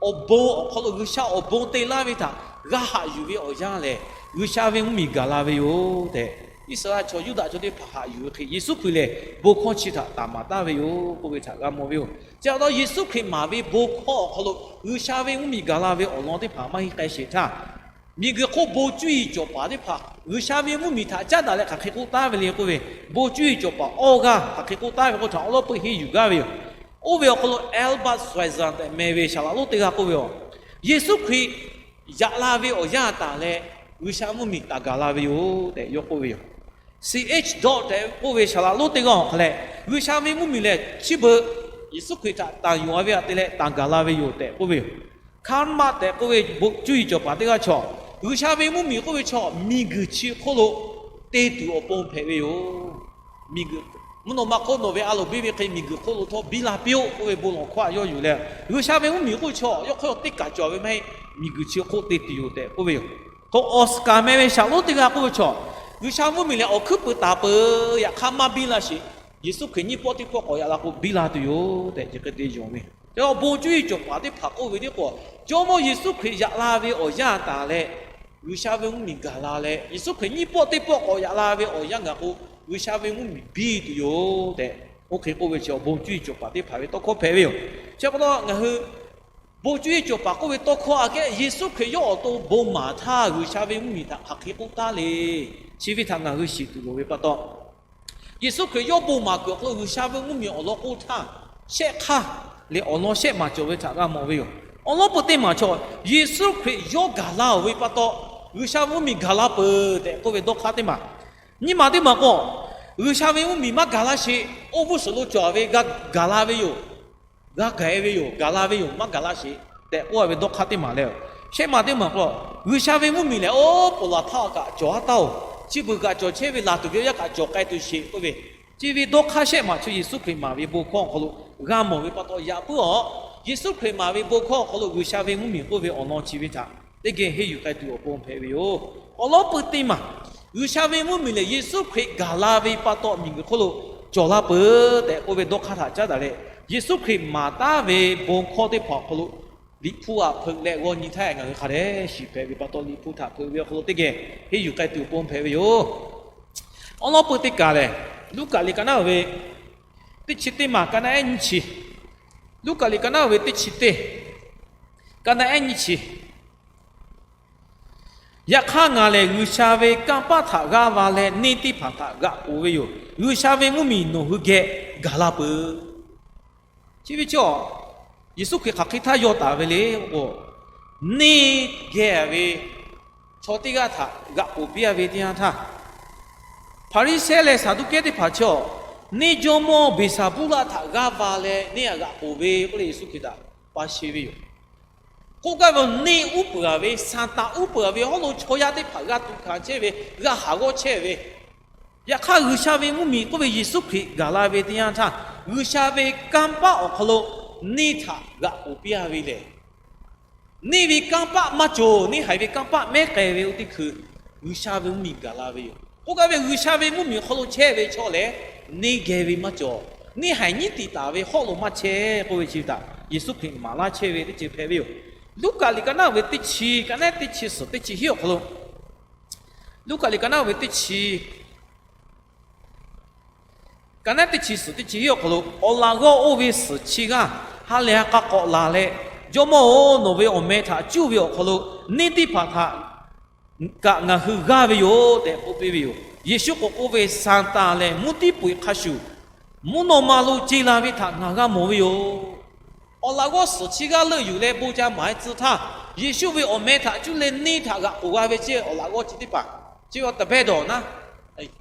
awˬ bon awˬ hk'aw lo G'uiˬsha awˬ bon te laˇ ve htaꞈ g'a haꞈ yuˬ ve awˬ yanˇ lehˬ, G'uiˬsha ve mvuhˇmiˬ gaˬ la ve yoˬ tehꞈ, Iˉsaˍreˍlaˆ chaw, Yuˇdaꞈ chaw teˇ hpaˍ haꞈ yuˬ ve hk'e, Yeˍsuˆ Hkriꞈ lehˬ bon hkawˇ chi htaꞈ taˍ maˍ taˍ ve yoˬ k'oˆ ve htaꞈ g'a mawˬ ve yoˬ. Chi pa taw Yeˍsuˆ Hkriꞈ maˍ ve bon hkawˇ awˬ hk'aw lo G'uiˬsha ve mvuhˇmiˬ gaˬ la ve awˬ lawn teˇ hpaˍ maˇ heˆ k'ai sheˍ htaˇ, miˬguiˬ hk'oˆ bon cuˇ yiˍ cawˬ paˍ teˇ hpaˍ G'uiˬsha ve mvuhˇmiˬ htaꞈ caˉ daꞈ leh hk'aˬ hk'e k'oˆ taˉ ve le k'oˆ ve, bon cuˇ yiˍ cawˬ paˍ awˇ g'aˇ hk'aˬ hk'e k'oˆ taˉ ve k'oˆ htaꞈ awˬ lawˉ peuˇ henˇ yuˬ gaˇ ve yoˬ. Oˇ ve awˬ hk'aw lo Albert Schweitzer tehꞈ meh ve saˍ laꞈ lonˉ teˇ g'aˇ k'oˆ ve yoˬ. Yeˍsuˆ Hkriꞈ yaꞈ la ve awˬ yanˇ taˍ leh, G'uiˬsha mvuhˇmiˬ taˍ gaˬ la ve yoˬ tehꞈ yawˇ k'oˆ ve yoˬ. Ch Dawˬ tehꞈ k'oˆ ve saˍ laꞈ lonˉ teˇ g'aˇ awˬ hk'a leh, G'uiˬsha ve mvuhˇmiˬ lehˬ chi beuꞈ Yeˍsuˆ Hkriꞈ htaꞈ taˍ yuˬ a ve htaꞈ te leh taˍ gaˬ la ve yoˬ tehꞈ k'oˆ ve yoˬ. Karl Barth tehꞈ k'oˆ ve cuˇ yiˍ cawˬ paˍ teˇ g'aˇ chaw, G'uiˬsha ve mvuhˇmiˬ k'oˆ ve chaw miˬguiˬ chi hk'oˆ lo te tuˬ awˬ pon hpehꞈ ve yoˬ. Miˬguiˬ, mvuhˇ naw ma hk'oˆ nawˬ ve a loˍ biˇ ve hk'e miˬguiˬ hk'oˆ lo htawˇ biˇ la piˇ-oˆ k'oˆ ve bon lawˬ hkawˇ htaꞈ yawˇ yuˬ leh, G'uiˬsha ve mvuhˇmiˬ k'oˆ ve chaw yawˇ hk'aw teˇ kaˬ cawˬ ve maˇ heˆ. Miˬguiˬ chi hk'oˆ te tuˬ yoˬ tehꞈ k'oˆ ve yoˬ. Hk'o Oscar meh ve saˍ lonˉ teˇ g'aˇ k'oˆ ve chaw, G'uiˬsha mvuhˇmiˬ lehˬ awˬ hkuiˉ puiˍ taˍ peuˬ, yaꞈ hk'aˇ maˇ biˇ la sheˍ. Yeˍsuˆ Hkriꞈ nyiˇ pawˆ teˇ pawˆ k'awꞈ yaꞈ la k'o biˇ la tuˬ yoˬ tehꞈ chi hk'e te yonˍ ve. Chi bon cuˇ yiˍ cawˬ paˍ teˇ hpaˍ k'oˆ ve teˇ k'o, Jawˇmawˇ Yeˍsuˆ Hkriꞈ yaꞈ la ve awˬ yanˇ taˍ leh, G'uiˬsha ve mvuhˇmiˬ gaˬ la leh, Yeˍsuˆ Hkriꞈ nyiˇ pawˆ teˇ pawˆ k'awꞈ yaꞈ la ve awˬ yanˇ gaˬ k'o, G'uiˬsha ve mvuhˇmiˬ biˇ tuˬ yoˬ tehꞈ, oˇ hk'e k'oˆ ve chi awˬ bon cuˇ yiˍ cawˬ paˍ teˇ hpaˍ ve tawˇ hkawˇ hpehꞈ ve yoˬ. Chi pa taw ngaˬ hui bon cuˇ yiˍ cawˬ paˍ k'oˆ ve tawˇ hkawˇ aꞈ kehˉ Yeˍsuˆ Hkriꞈ yawˇ awˬ to bon maˍ htaˇ G'uiˬsha ve mvuhˇmiˬ htaꞈ hk'aˬ hk'e k'oˆ taˉ le. Chi ve htaꞈ ngaˬ hui shiˍ tuˬ loˍ ve pa taw, Yeˍsuˆ Hkriꞈ yawˇ bon maˍ kuiˬ awˬ hk'aw lo G'uiˬsha ve mvuhˇmiˬ awˬ lawn k'oˆ htaˇ, shehˆ hk'aˇ leh awˬ lawn shehˆ maˬ cawˬ ve htaꞈ g'a mawˬ ve yoˬ. Awˬ lawn peuˬ teˇ maˬ chaw, Yeˍsuˆ Hkriꞈ yawˇ gaˬ la-oˬ ve pa taw, G'uiˬsha ve mvuhˇmiˬ gaˬ la peuˬ tehꞈ k'oˆ ve dawˇ hk'aˇ teˇ maˬ. Nyiˇ maˬ teˇ maˬ k'o, G'uiˬsha ve mvuhˇmiˬ maˇ gaˬ la sheˍ, oˇ g'uˇ suhˍ lo cawˬ ve g'a gaˬ la ve yoˬ. G'a gaˬ-e ve yoˬ, gaˬ la ve yoˬ, maˇ gaˬ la sheˍ tehꞈ k'oˆ ve dawˇ hk'aˇ teˇ maˬ leh, shehˆ maˬ teˇ maˬ k'o, G'uiˬsha ve mvuhˇmiˬ lehˬ oˇ ponˬ laˬ htaˇ kaꞈ cawˬ a taˇ-oˬ, chi beuꞈ kaꞈ cawˬ chehˇ ve, laˬ tuˬ ve awˬ yanˇ kaꞈ cawˬ k'ai tuˬ sheˍ k'oˆ ve, chi ve dawˇ hk'aˇ shehˆ maˬ chaw Yeˍsuˆ Hkriꞈ maˍ ve bon hkawˇ awˬ hk'aw lo g'a mawˬ ve pa taw, yaꞈ puiˉ awˬ Yeˍsuˆ Hkriꞈ maˍ ve bon hkawˇ awˬ hk'aw lo G'uiˬsha ve mvuhˇmiˬ k'oˆ ve awˬ lawn chi ve htaꞈ teˇ geh henˇ yuˬ k'ai tuˬ awˬ pon hpehꞈ ve yoˬ. Awˬ lawn peuˬ teˇ maˬ, G'uiˬsha ve mvuhˇmiˬ lehˬ Yeˍsuˆ Hkriꞈ gaˬ la ve pa taw miˬguiˬ hk'oˆ lo cawˬ la peuˬ tehꞈ k'oˆ ve dawˇ hk'aˇ htaꞈ caˉ daꞈ leh, Yeˍsuˆ Hkriꞈ maˍ taˉ ve bon hkawˇ teˇ hpaˍ awˬ hk'aw lo Liꞈ hpu htaꞈ hpeuꞈ leh g'aw nyi htaˇ ngaˬ hui hk'a dehꞈ shiˍ hpehꞈ ve pa taw, Liꞈ hpu htaꞈ hpeuꞈ ve awˬ hk'aw lo teˇ geh henˇ yuˬ k'ai tuˬ awˬ pon hpehꞈ ve yoˬ. Awˬ lawn peuˬ teˇ kaˬ lehˬ, Luˉkaꞈ liꞈ ka naˉ ve teˇ chi teˇ maˬ ka naˉ ehˉ nyiˇ chi, Luˉkaꞈ liꞈ ka naˉ ve teˇ chi teˇ, ka naˉ ehˉ nyiˇ chi. Yaꞈ hk'aˇ ngaˬ lehˬ G'uiˬsha ve kanˇ paˆ htaꞈ g'aˇ va leh neˇ teˇ hpaˍ htaꞈ g'aꞈ k'oˍ ve yoˬ. G'uiˬsha ve mvuhˇmiˬ nawˬ hui geh gaˬ la peuˬ. Chi ve chaw, Yeˍsuˆ Hkriꞈ hk'aˬ hk'e htaˇ yaw taˍ ve le k'o, neˇ geh ve chaw teˇ g'aˇ htaꞈ g'aꞈ k'oˍ piˇ a ve teˇ yanˇ htaˇ, Hpaˍriˍsehˇ leh Saˍduˆkehˇ teˇ hpaˍ chaw, neˇ jawˇmawˇ Beˍsaˍbuˇlaˆ htaꞈ g'aˇ va leh neˇ htaꞈ g'aꞈ k'oˍ ve k'oˆ leh Yeˍsuˆ Hkriꞈ htaꞈ pa sheˍ ve yoˬ. K'oˆ gaˇ ve, neˇ uˉ peunˍ a ve, Saˍtanˍ uˉ peunˍ a ve hawˉ lo chaw yaˇ teˇ hpaˍ g'a tuꞈ hkanˍ chehˇ ve, g'a haˍ g'awˇ chehˇ ve, yaꞈ hk'aˇ G'uiˬsha ve mvuhˇmiˬ k'oˆ ve Yeˍsuˆ Hkriꞈ gaˬ la ve teˇ yanˇ htaˇ, G'uiˬsha ve kanˇ paˆ awˬ hk'aw lo neˇ htaꞈ g'aꞈ k'oˍ piˇ a ve lehˬ, neˇ ve kanˇ paˆ maˇ cawˬ, neˇ haiˬ ve kanˇ paˆ mehˉ k'ai ve oˇ teˇ hkui G'uiˬsha ve mvuhˇmiˬ gaˬ la ve yoˬ. K'oˆ gaˇ ve, G'uiˬsha ve mvuhˇmiˬ awˬ hk'aw lo chehˇ ve chaw lehˬ, neˇ geh ve maˇ cawˬ. Neˇ haiˬ nyiˉ tiꞈ taˍ ve hawˉ lo maˇ chehˇ k'oˆ ve chi htaꞈ Yeˍsuˆ Hkriꞈ maˍ laˇ chehˇ ve teˇ ceuˬ hpehꞈ ve yoˬ. Luˉkaꞈ liꞈ ka naˉ ve teˇ chi, ka naˉ teˇ chi suhˍ teˇ chi hiˉ awˬ hk'aw lo, Luˉkaꞈ liꞈ ka naˉ ve teˇ chi, ka naˉ teˇ chi suhˍ teˇ chi hiˉ awˬ hk'aw lo, Awˬ laꞈ g'awˇ oˇ ve suhˍ chi g'aˇ ha lehˬ ha k'a k'awꞈ laˬ leh, Jawˇmawˇ-oˬ, nawˬ ve awˬ meh htaꞈ cuˇ ve awˬ hk'aw lo neˇ teˇ hpaˍ htaꞈ kaꞈ ngaˬ hui g'aˇ ve yoˬ tehꞈ k'oˆ piˇ ve yoˬ. Yeˍsuˆ k'awꞈ k'oˆ ve, Saˍtanˍ lehˬ mvuhˇ tiˉ peu eˬ hk'a shuˍ, mvuhˇ naw ma lo ce la ve htaꞈ ngaˬ g'a mawˬ ve yoˬ. Awˬ laꞈ g'awˇ suhˍ chi g'aˇ leuˆ yuˬ leh bon ca maˍ-e tcuh htaˇ, Yeˍsuˆ ve awˬ meh htaꞈ cuˇ leh neˇ htaꞈ g'aꞈ k'oˍ g'a ve ceˇ awˬ laꞈ g'awˇ chi teˇ hpaˍ, chi ve teˇ pehˇ dawˬ naˉ,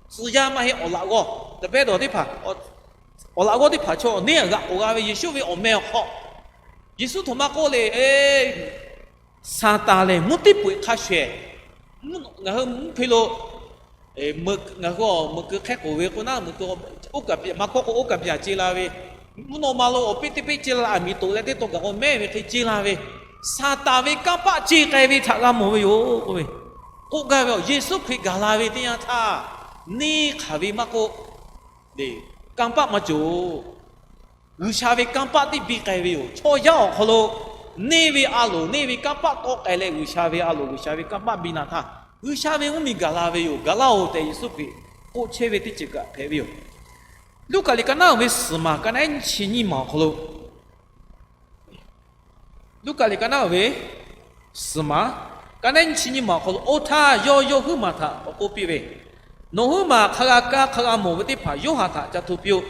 tcuh yaˇ maˇ heˆ awˬ laꞈ g'awˇ, teˇ pehˇ dawˬ teˇ hpaˍ, awˬ laꞈ g'awˇ teˇ hpaˍ chaw neˇ g'aꞈ k'oˍ g'a ve Yeˍsuˆ ve awˬ meh awˬ hk'aw, Yeˍsuˆ htoꞈ ma k'oˆ le, Saˍtanˍ lehˬ mvuhˇ tiˉ peu eˬ hk'a shuˍ, ngaˬ hui mvuhˇ hpe lo ngaˬ hui meuꞈ keu hk'ehˇ k'oˍ ve k'o naˉ, meuꞈ keu oˇ kaˍ byaꞈ maˇ hkawˇ k'o oˇ kaˍ byaꞈ ce la ve, mvuhˇ naw ma lo awˬ piˇ teˇ piˇ ce la, aˬ miˍ toꞈ leh teˇ taw gaˬ k'o mehˉ ve hk'e ce la ve, Saˍtanˍ ve kanˇ paˆ ce k'ai ve htaꞈ g'a mawˬ ve yoˬ k'oˆ ve, k'oˆ gaˇ ve, Yeˍsuˆ Hkriꞈ gaˬ la ve teˇ yanˇ htaˇ, neˇ hk'aˬ ve maˇ k'oˆ, kanˇ paˆ maˇ cawˬ. G'uiˬsha ve kanˇ paˆ teˇ biˇ k'ai ve yoˬ. Chaw yaˇ awˬ hk'aw lo neˇ ve a loˍ, neˇ ve kanˇ paˆ tawˆ k'ai leh G'uiˬsha ve a loˍ, G'uiˬsha ve kanˇ paˆ biˇ la htaˇ, G'uiˬsha ve mvuhˇmiˬ gaˬ la ve yoˬ. Gaˬ laˇ-oˬ tehꞈ Yeˍsuˆ Hkriꞈ k'oˆ chehˇ ve teˇ ceuˬ kaꞈ hpehꞈ ve yoˬ. Luˉkaꞈ liꞈ ka naˉ ve suhˍ maˬ ka naˉ nyiˇ chi nyiˇ maˬ awˬ hk'aw lo, Luˉkaꞈ liꞈ ka naˉ ve suhˍ maˬ ka naˉ nyiˇ chi nyiˇ maˬ awˬ hk'aw lo, oˇ htaˇ yawˇ yawˇ huiˉ maˬ htaꞈ k'awꞈ k'oˆ piˇ ve, Nawˬ huiˉ maˬ hk'a g'a kaˇ hk'a g'a mawˬ ve teˇ hpaˍ yawˇ haˍ htaꞈ ca hto piˇ-oˆ.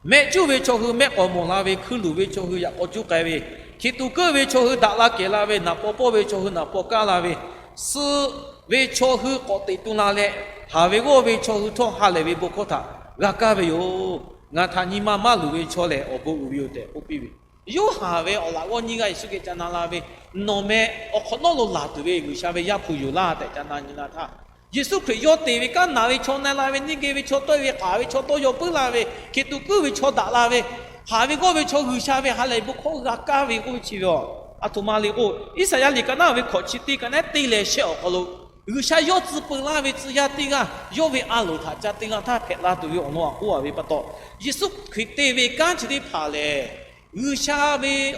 Mehˆ cuˇ ve chaw hui mehˆ k'awꞈ mawˬ la ve, hkui luˬ ve chaw hui yaꞈ k'aw cuˇ k'ai ve, hkiˬ tuꞈ kuiˉ ve chaw hui daꞈ la kehˬ la ve, naˍ paw pawˇ ve chaw hui naˍ paw kaˇ la ve, suh ve chaw hui k'awꞈ teꞈ tu la leh, haˍ ve g'awˇ ve chaw hui htawˇ ha lehˬ ve bon hkawˇ htaꞈ g'a kaˇ ve yoˬ. Ngaˬ htaꞈ nyi ma maˇ luˬ ve chaw lehˬ awˬ bon uiˍ ve yoˬ tehꞈ k'oˆ piˇ ve, Yoˇhanˬ ve awˬ laꞈ g'awˇ nyiˇ g'aˇ Yeˍsuˆ geh ca na la ve, Nawˬ meh awˬ hk'awꞈ nawˉ lo laˬ tuˬ ve G'uiˬsha ve Yaˇ hpu yoˬ laˇ tehꞈ ca na nyi la htaˇ, Yeˍsuˆ Hkriꞈ yawˇ te ve kanˉ naˬ ve chaw na la ve, neˇ geh ve chaw tawˆ-e ve, k'aˍ ve chaw tawˇ yaw puiˉ la ve, hkiˬ tuꞈ kuiˉ ve chaw daꞈ la ve, haˍ ve g'awˇ ve chaw G'uiˬsha ve ha lehˬ bon hkawˇ g'a kaˇ ve k'oˆ ve chi ve yoˬ. Aˬ htoꞈ ma le k'o, Iˉsaˍyaˆ liꞈ ka naˉ ve hkawꞈ chi teˇ ka naˉ teˇ leh shehˆ awˬ hk'aw lo, G'uiˬsha yawˇ tcuh peu laˇ ve tcuh yaˇ teˇ g'aˇ yawˇ ve a loˍ htaꞈ ca te la htaˇ hpehꞈ la tuˬ ve awˬ lawn aꞈ k'oˆ-a ve pa taw, Yeˍsuˆ Hkriꞈ te ve kanˉ chi teˇ hpaˍ lehˬ, G'uiˬsha ve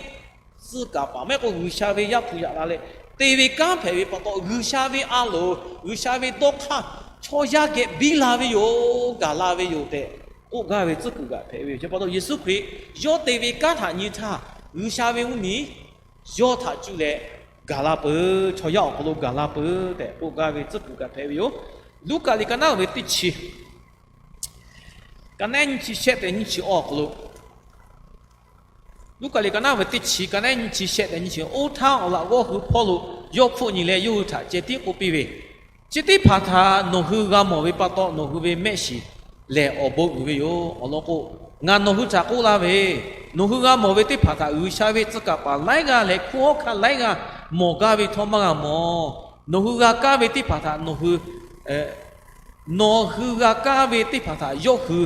tcuh kaˍ paˍ maˇ heˆ k'o G'uiˬsha ve Yaˇ hpu yaꞈ la leh te ve kanˉ hpehꞈ ve pa taw, G'uiˬsha ve a loˍ, G'uiˬsha ve dawˇ hk'aˇ chaw yaˇ geh biˇ la ve yoˬ, gaˬ la ve yoˬ tehꞈ k'oˆ gaˇ ve tcuhˉ kuiˬ kaꞈ hpehꞈ ve yoˬ. Chi pa taw Yeˍsuˆ Hkriꞈ yawˇ te ve kanˉ htaꞈ nyi htaˇ, G'uiˬsha ve mvuhˇmiˬ yawˇ htaꞈ cuˇ leh gaˬ la peuˬ, chaw yaˇ awˬ hk'aw lo gaˬ la peuˬ tehꞈ k'oˆ gaˇ ve tcuhˉ kuiˬ kaꞈ hpehꞈ ve yoˬ. Luˉkaꞈ liꞈ ka naˉ ve teˇ chi, ka naˉ nyiˇ chi shehˆ tehꞈ nyiˇ chi awˬ hk'aw lo, Luˉkaꞈ liꞈ ka naˉ ve teˇ chi ka naˉ nyiˇ chi shehˆ tehꞈ nyiˇ chi, Oˇ htaˇ awˬ laꞈ g'awˇ hui hpawˇ lo yawˇ hpfuhˆ nyi leh yawˇ hui htaꞈ ceh tiˉ k'oˆ piˇ ve, Chi teˇ hpaˍ htaꞈ nawˬ hui g'a mawˬ ve pa taw nawˬ hui ve mehˆ shiˍ lehˬ awˬ bon uiˍ ve yoˬ. Awˬ lawn k'o, ngaˬ nawˬ hui htaꞈ k'oˆ laˇ ve, nawˬ hui g'a mawˬ ve teˇ hpaˍ htaꞈ G'uiˬsha ve tcuh kaˍ paˍ laiˉ g'aˇ leh hkunˉ hawˉ hkanˇ laiˉ g'aˇ mawˬ gaˇ ve htawˇ maˇ g'a mawˬ. Nawˬ hui g'a kaˇ ve teˇ hpaˍ htaꞈ nawˬ hui, nawˬ hui g'a kaˇ ve teˇ hpaˍ htaꞈ yawˇ hui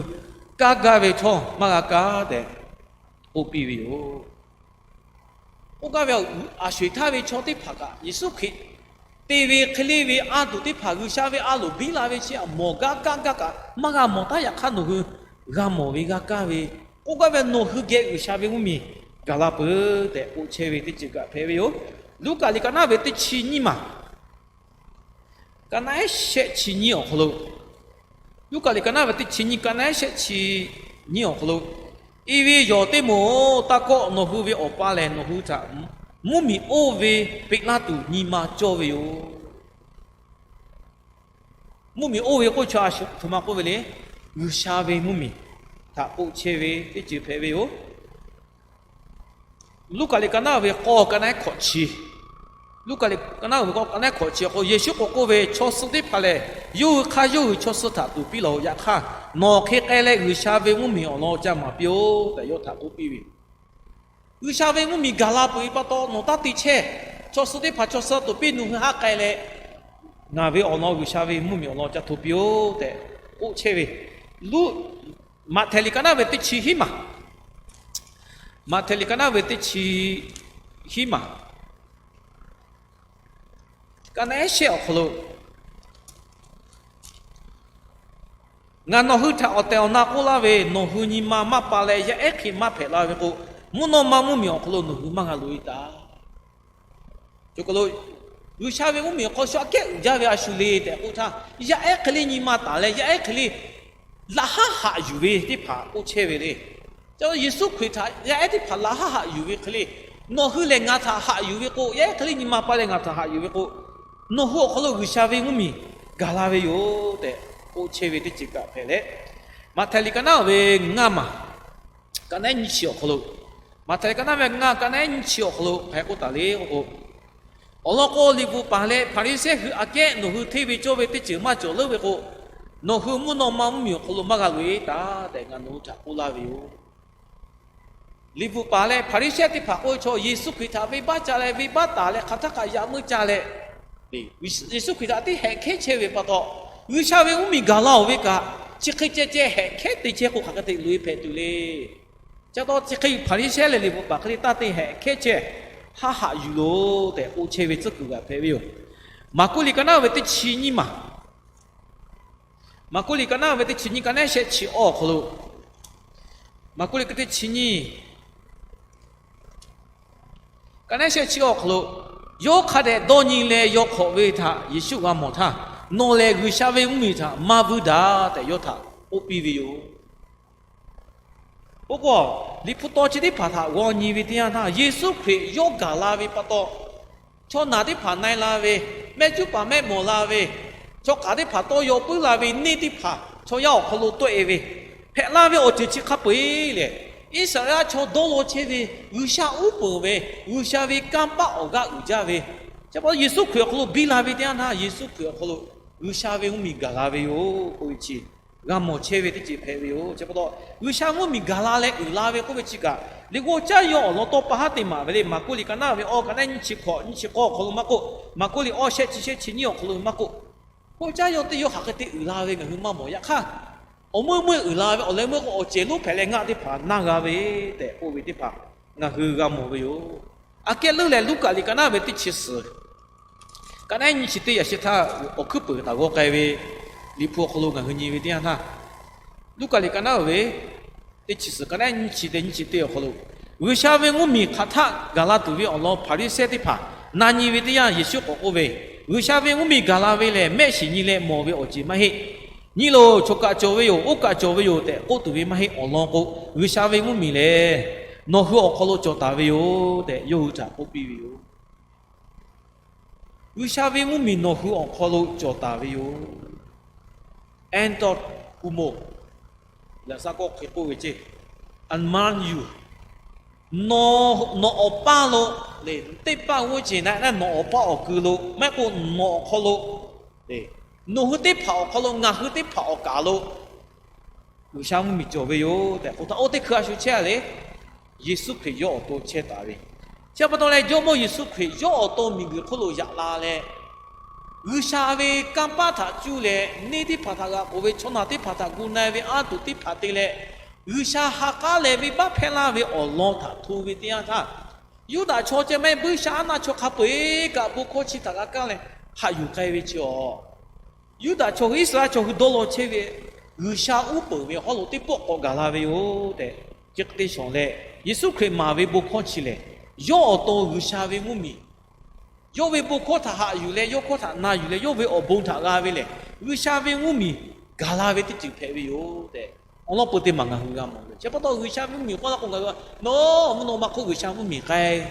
kaˇ gaˇ ve htawˇ maˇ g'a kaˇ tehꞈ k'oˆ piˇ ve yoˬ. K'oˆ gaˇ ve, aˬ sho-eˬ htaˇ ve chaw teˇ hpaˍ kaꞈ Yeˍsuˆ Hkriꞈ te ve hk'e le ve a tuˬ teˇ hpaˍ G'uiˬsha ve a loˍ biˇ la ve chi aꞈ mawˬ gaˇ kaˇ gaˇ kaꞈ maˇ g'a mawˬ htaˇ, yaꞈ hk'aˇ nawˬ hui g'a mawˬ ve g'a kaˇ ve, k'oˆ gaˇ ve nawˬ hui geh G'uiˬsha ve mvuhˇmiˬ gaˬ la peuˬ tehꞈ k'oˆ chehˇ ve teˇ ceuˬ kaꞈ hpehꞈ ve yoˬ. Luˉkaꞈ liꞈ ka naˉ ve teˇ chi nyiˇ maˬ, ka naˉ shehˆ chi nyiˇ awˬ hk'aw lo, Luˉkaꞈ liꞈ ka naˉ ve teˇ chi nyiˇ, ka naˉ shehˆ chi nyiˇ awˬ hk'aw lo, I ve yawˬ teˇ moˍ-oˬ, taˇ kawˆ, nawˬ hui ve Awˬ pa lehˬ nawˬ hui htaꞈ mvuhˇmiˬ oˇ ve peꞈ laˇ tuˬ nyi ma cawˇ ve yoˬ. Mvuhˇmiˬ oˇ ve k'oˆ chaw a shu htoꞈ ma k'oˆ ve le, G'uiˬsha ve mvuhˇmiˬ htaꞈ k'oˆ chehˇ ve teˇ ceuˬ hpehꞈ ve yoˬ. Luˉkaꞈ liꞈ ka naˉ ve k'awˇ ka naˉ hkawꞈ chi, Luˉkaꞈ liꞈ ka naˉ ve k'awˇ ka naˉ hkawꞈ chi k'o, Yeˍsuˆ k'awꞈ k'oˆ ve, Chaw suh teˇ hpaˍ lehˬ yawˇ hui hk'aˇ yawˇ hui chaw suh htaꞈ tuˍ piˇ lawˬ-oꞈ. Yaꞈ hk'aˇ, nawˬ hk'e k'ai leh G'uiˬsha ve mvuhˇmiˬ awˬ lawn ca maˍ piˇ-oˆ tehꞈ yawˇ htaꞈ k'oˆ piˇ ve. G'uiˬsha ve mvuhˇmiˬ gaˬ la peuˬ ve pa taw nawˬ taˇ te chehˇ. Chaw suh teˇ hpaˍ chaw suh tuˍ piˇ, nawˬ hui haˆ k'ai leh ngaˬ ve awˬ lawn G'uiˬsha ve mvuhˇmiˬ awˬ lawn ca hto piˇ-oˆ tehꞈ k'oˆ chehˇ ve. Luˇ, Maꞈhtehˍ liꞈ ka naˉ ve teˇ chi hiˉ maˬ, Maꞈhtehˍ liꞈ ka naˉ ve teˇ chi hiˉ maˬ, ka naˉ shehˆ awˬ hk'aw lo, Ngaˬ nawˬ hui htaꞈ awˬ tehˬ awˬ na k'oˆ laˇ ve, nawˬ hui nyi ma maˇ pa leh yaˇ ehˉ hk'e maˇ hpehꞈ la ve k'o, mvuhˇ naw ma mvuhˇmiˬ awˬ hk'aw lo nawˬ hui maˇ g'a loꞈ-e taˍ. Choˬ kaˬ lo G'uiˬsha ve mvuhˇmiˬ awˬ hk'aw lo shu aꞈ kehˉ uiˍ jaˇ ve a shu le tehꞈ k'oˆ htaˇ, yaˇ ehˉ hk'e le nyi ma taˍ leh yaˇ ehˉ hk'e le laꞈ haˉ haꞈ yuˬ ve teˇ hpaˍ k'oˆ chehˇ ve le. Ca Yeˍsuˆ Hkriꞈ htaꞈ yaˇ ehˉ teˇ hpaˍ laꞈ haˉ haꞈ yuˬ ve hk'e le, nawˬ hui lehˬ ngaˬ htaꞈ haꞈ yuˬ ve k'o, yaˇ ehˉ hk'e le nyi ma pa leh ngaˬ htaꞈ haꞈ yuˬ ve k'o, nawˬ hui awˬ hk'aw lo G'uiˬsha ve mvuhˇmiˬ gaˬ la ve yoˬ tehꞈ k'oˆ chehˇ ve teˇ ceuˬ kaꞈ hpehꞈ leh, Maꞈhtehˍ liꞈ ka naˉ ve ngaˇ maˬ ka naˉ ehˉ nyiˇ chi awˬ hk'aw lo, Maꞈhtehˍ liꞈ ka naˉ ve ngaˇ ka naˉ ehˉ nyiˇ chi awˬ hk'aw lo hk'aˬ hk'e k'oˆ taˍ le k'o, awˬ lawn k'o, liꞈ bvuhꞈ paˍ leh Hpaˍriˍsehˇ hui aꞈ kehˉ nawˬ hui hteˇ ve cawˇ ve teˇ ceuˬ maˇ cawˬ leuˉ ve k'o, nawˬ hui mvuhˇ naw ma mvuhˇmiˬ awˬ hk'aw lo maˇ g'a loꞈ-e taˍ tehꞈ ngaˬ nawˬ hui htaꞈ k'oˆ laˇ ve yoˬ. Liꞈ bvuhꞈ paˍ leh Hpaˍriˍsehˇ teˇ hpaˍ k'oˆ ve chaw, Yeˍsuˆ Hkriꞈ htaꞈ venˇbaˆ ca leh venˇbaˆ taˍ leh hk'aˬ htaˇ kaꞈ yaꞈ meuˇ ca leh, Yeˍsuˆ Hkriꞈ htaꞈ teˇ hehꞈ hkehˉ chehˇ ve pa taw, G'uiˬsha ve mvuhˇmiˬ gaˬ la-oˬ ve kaꞈ, chi hk'e ceh ceh hehꞈ hkehˉ te chehˇ k'o hk'aˬ hk'e te loꞈ-e hpehꞈ tuˬ le. Chi pa taw chi hk'e Hpaˍriˍsehˇ leh liꞈ bvuhꞈ paˍ hk'e le taˇ te hehꞈ hkehˉ chehˇ, haˉ haꞈ yuˬ loˬ tehꞈ k'oˆ chehˇ ve tcuhˉ kuiˬ g'aꞈ hpehꞈ ve yoˬ. Maˍkuˆ liꞈ ka naˉ ve teˇ chi nyiˇ maˬ, Maˍkuˆ liꞈ ka naˉ ve teˇ chi nyiˇ ka naˉ ehˉ shehˆ chi awˇ awˬ hk'aw lo, Maˍkuˆ liꞈ ka teˇ chi nyiˇ ka naˉ ehˉ shehˆ chi awˇ awˬ hk'aw lo, yawˇ hk'a dehꞈ dawˇ nyi leh yaw hk'awꞈ ve htaꞈ Yeˍsuˆ g'a mawˬ htaˇ, nawˬ lehˬ G'uiˬsha ve mvuhˇmiˬ htaꞈ maˇ vuiˇ daꞈ tehꞈ yawˇ htaꞈ k'oˆ piˇ ve yoˬ. Oˇ k'o, Liꞈ hpu taw chi teˇ hpaˍ htaꞈ g'aw nyi ve teˇ yanˇ htaˇ, Yeˍsuˆ Hkriꞈ yawˇ gaˬ la ve pa taw, chaw naˬ teˇ hpaˍ na-e la ve, mehˆ cuˉ paˍ mehˆ mawˬ la ve, chaw hk'aˬ teˇ hpaˍ tawˇ yaw puiˉ la ve neˇ teˇ hpaˍ chaw yaˇ awˬ hk'aw lo tawˆ-e ve, hpehꞈ la ve awˬ ceuˬ chi hk'a peu-eˬ lehˬ, Iˉsaˍreˍlaˆ chaw dawˇ law chehˇ ve, G'uiˬsha uˉ peunˍ ve, G'uiˬsha ve kanˇ paˆ awˬ g'aˇ uiˍ jaˇ ve, chi pa taw Yeˍsuˆ Hkriꞈ awˬ hk'aw lo biˇ la ve teˇ yanˇ htaˇ, Yeˍsuˆ Hkriꞈ awˬ hk'aw lo G'uiˬsha ve mvuhˇmiˬ gaˬ la ve yoˬ k'oˆ ve chi g'a mawˬ chehˇ ve teˇ ceuˬ hpehꞈ ve yoˬ. Chi pa taw, G'uiˬsha mvuhˇmiˬ gaˬ la leh uiˍ la ve k'oˆ ve chi kaꞈ, liꞈ g'awˇ caˇ yaw awˬ lawn tawˇ pa haˉ te maˍ ve le. Maˍkuˆ liꞈ ka naˉ ve awˇ ka naˉ nyiˇ chi hkawꞈ nyiˇ chi k'awˇ awˬ hk'aw lo maˇ k'oˆ, Maˍkuˆ liꞈ awˇ shehˆ chi shehˆ chi nyiˇ awˬ hk'aw lo maˇ k'oˆ, g'awˇ caˇ yaw teˇ yawˇ hk'aˬ hk'e te uiˍ la ve ngaˬ hui maˇ mawˬ. Yaꞈ hk'aˇ, awˬ meuˇ meuˇ uiˍ la ve awˬ leh meuˇ k'o awˬ cehˬ lonˉ hpehꞈ leh ngaˆ teˇ hpaˍ naˇ g'a ve tehꞈ k'oˆ ve teˇ hpaˍ ngaˬ hui g'a mawˬ ve yoˬ. Aꞈ kehˉ leuˉ leh Luˉkaꞈ liꞈ ka naˉ ve teˇ chi suhˍ ka naˉ nyiˇ chi teˇ yaꞈ shehˍ htaˇ awˬ hkuiˉ peuˍ htaꞈ g'aw k'ai ve Liꞈ hpu awˬ hk'aw lo ngaˬ hui nyi ve teˇ yanˇ htaˇ, Luˉkaꞈ liꞈ ka naˉ ve teˇ chi suhˍ ka naˉ nyiˇ chi teˇ nyiˇ chi teˇ awˬ hk'aw lo, G'uiˬsha ve mvuhˇmiˬ hk'aˬ htaˆ gaˬ la tuˬ ve awˬ lawn Hpaˍriˍsehˇ teˇ hpaˍ na nyi ve teˇ yanˇ Yeˍsuˆ k'awꞈ k'oˆ ve, G'uiˬsha ve mvuhˇmiˬ gaˬ la ve lehˬ, mehˆ shiˍ nyi leh mawˬ ve awˬ ceuˬ maˇ heˆ. Nyi loˬ, choˬ kaˬ cawˬ ve yoˬ, oˇ kaˬ cawˬ ve yoˬ tehꞈ k'oˆ tuˬ ve maˇ heˆ. Awˬ lawn k'o, G'uiˬsha ve mvuhˇmiˬ lehˬ nawˬ hui awˬ hk'aw lo cawˬ taˍ ve yoˬ tehꞈ yawˇ hui htaꞈ k'oˆ piˇ ve yoˬ. G'uiˬsha ve mvuhˇmiˬ nawˬ hui awˬ hk'aw lo cawˬ taˍ ve yoˬ. Entomo, laꞈ shaˉ kawˆ hk'e k'oˆ ve ceˇ, among you, nawˬ, nawˬ awˬ paˇ lo lehˬ, teˇ paˆ g'uˇ ceˬ na-e nawˬ awˬ paˇ awˬ kui lo maˇ heˆ k'o nawˬ awˬ hk'aw lo, nawˬ hui teˇ hpaˍ awˬ hk'aw lo ngaˬ hui teˇ hpaˍ awˬ kaˍ lo G'uiˬsha mvuhˇmiˬ cawˬ ve yoˬ tehꞈ k'oˆ htaˇ, oˇ teˇ hkui a shu chehˇ a le. Yeˍsuˆ Hkriꞈ yawˇ awˬ to chehˇ taˍ ve, chi pa taw leh Jawˇmawˇ Yeˍsuˆ Hkriꞈ yawˇ awˬ to miˬguiˬ hk'oˆ lo yaꞈ la leh, G'uiˬsha ve kanˇ paˆ htaꞈ cuˇ leh neˇ teˇ hpaˍ htaꞈ g'aꞈ k'oˍ ve, chaw naˬ teˇ hpaˍ htaꞈ gu na-e ve anˇ tuˬ teˇ hpaˍ te leh, G'uiˬsha ha k'aˉ leh venˇbaˆ hpehˇ laˇ ve awˬ lawn htaꞈ hto ve teˇ yanˇ htaˇ, Yuˇdaꞈ chaw ceh maˇ heˆ, Buiˇshaˆaˉnaˆ chaw hk'a peu-eˬ kaꞈ bon hkawˇ chi htaꞈ g'a kaˇ leh haꞈ yuˬ k'ai ve chi awˬ, Yuˇdaꞈ chaw hui Iˉsaˍreˍlaˆ chaw hui dawˇ law chehˇ ve G'uiˬsha uˉ peunˍ ve hawˉ lo teˇ pawˆ k'awꞈ gaˬ la ve yoˬ tehꞈ, chi hk'e te shawˍ leh, Yeˍsuˆ Hkriꞈ maˍ ve bon hkawˇ chi lehˬ, yawˇ awˬ to G'uiˬsha ve mvuhˇmiˬ, yawˇ ve bon hkawˇ htaꞈ haꞈ yuˬ leh, yawˇ hkawˇ htaꞈ na yuˬ leh, yawˇ ve awˬ bon htaꞈ g'a ve lehˬ, G'uiˬsha ve mvuhˇmiˬ gaˬ la ve teˇ ceuˬ hpehꞈ ve yoˬ tehꞈ, awˬ lawn peu teˇ maˬ ngaˬ hui g'a mawˬ ve. Chi pa taw G'uiˬsha mvuhˇmiˬ k'oˆ laˇ k'o, ngaˬ hui a, nawˬ mvuhˇ naw ma hk'oˆ G'uiˬsha mvuhˇmiˬ k'ai,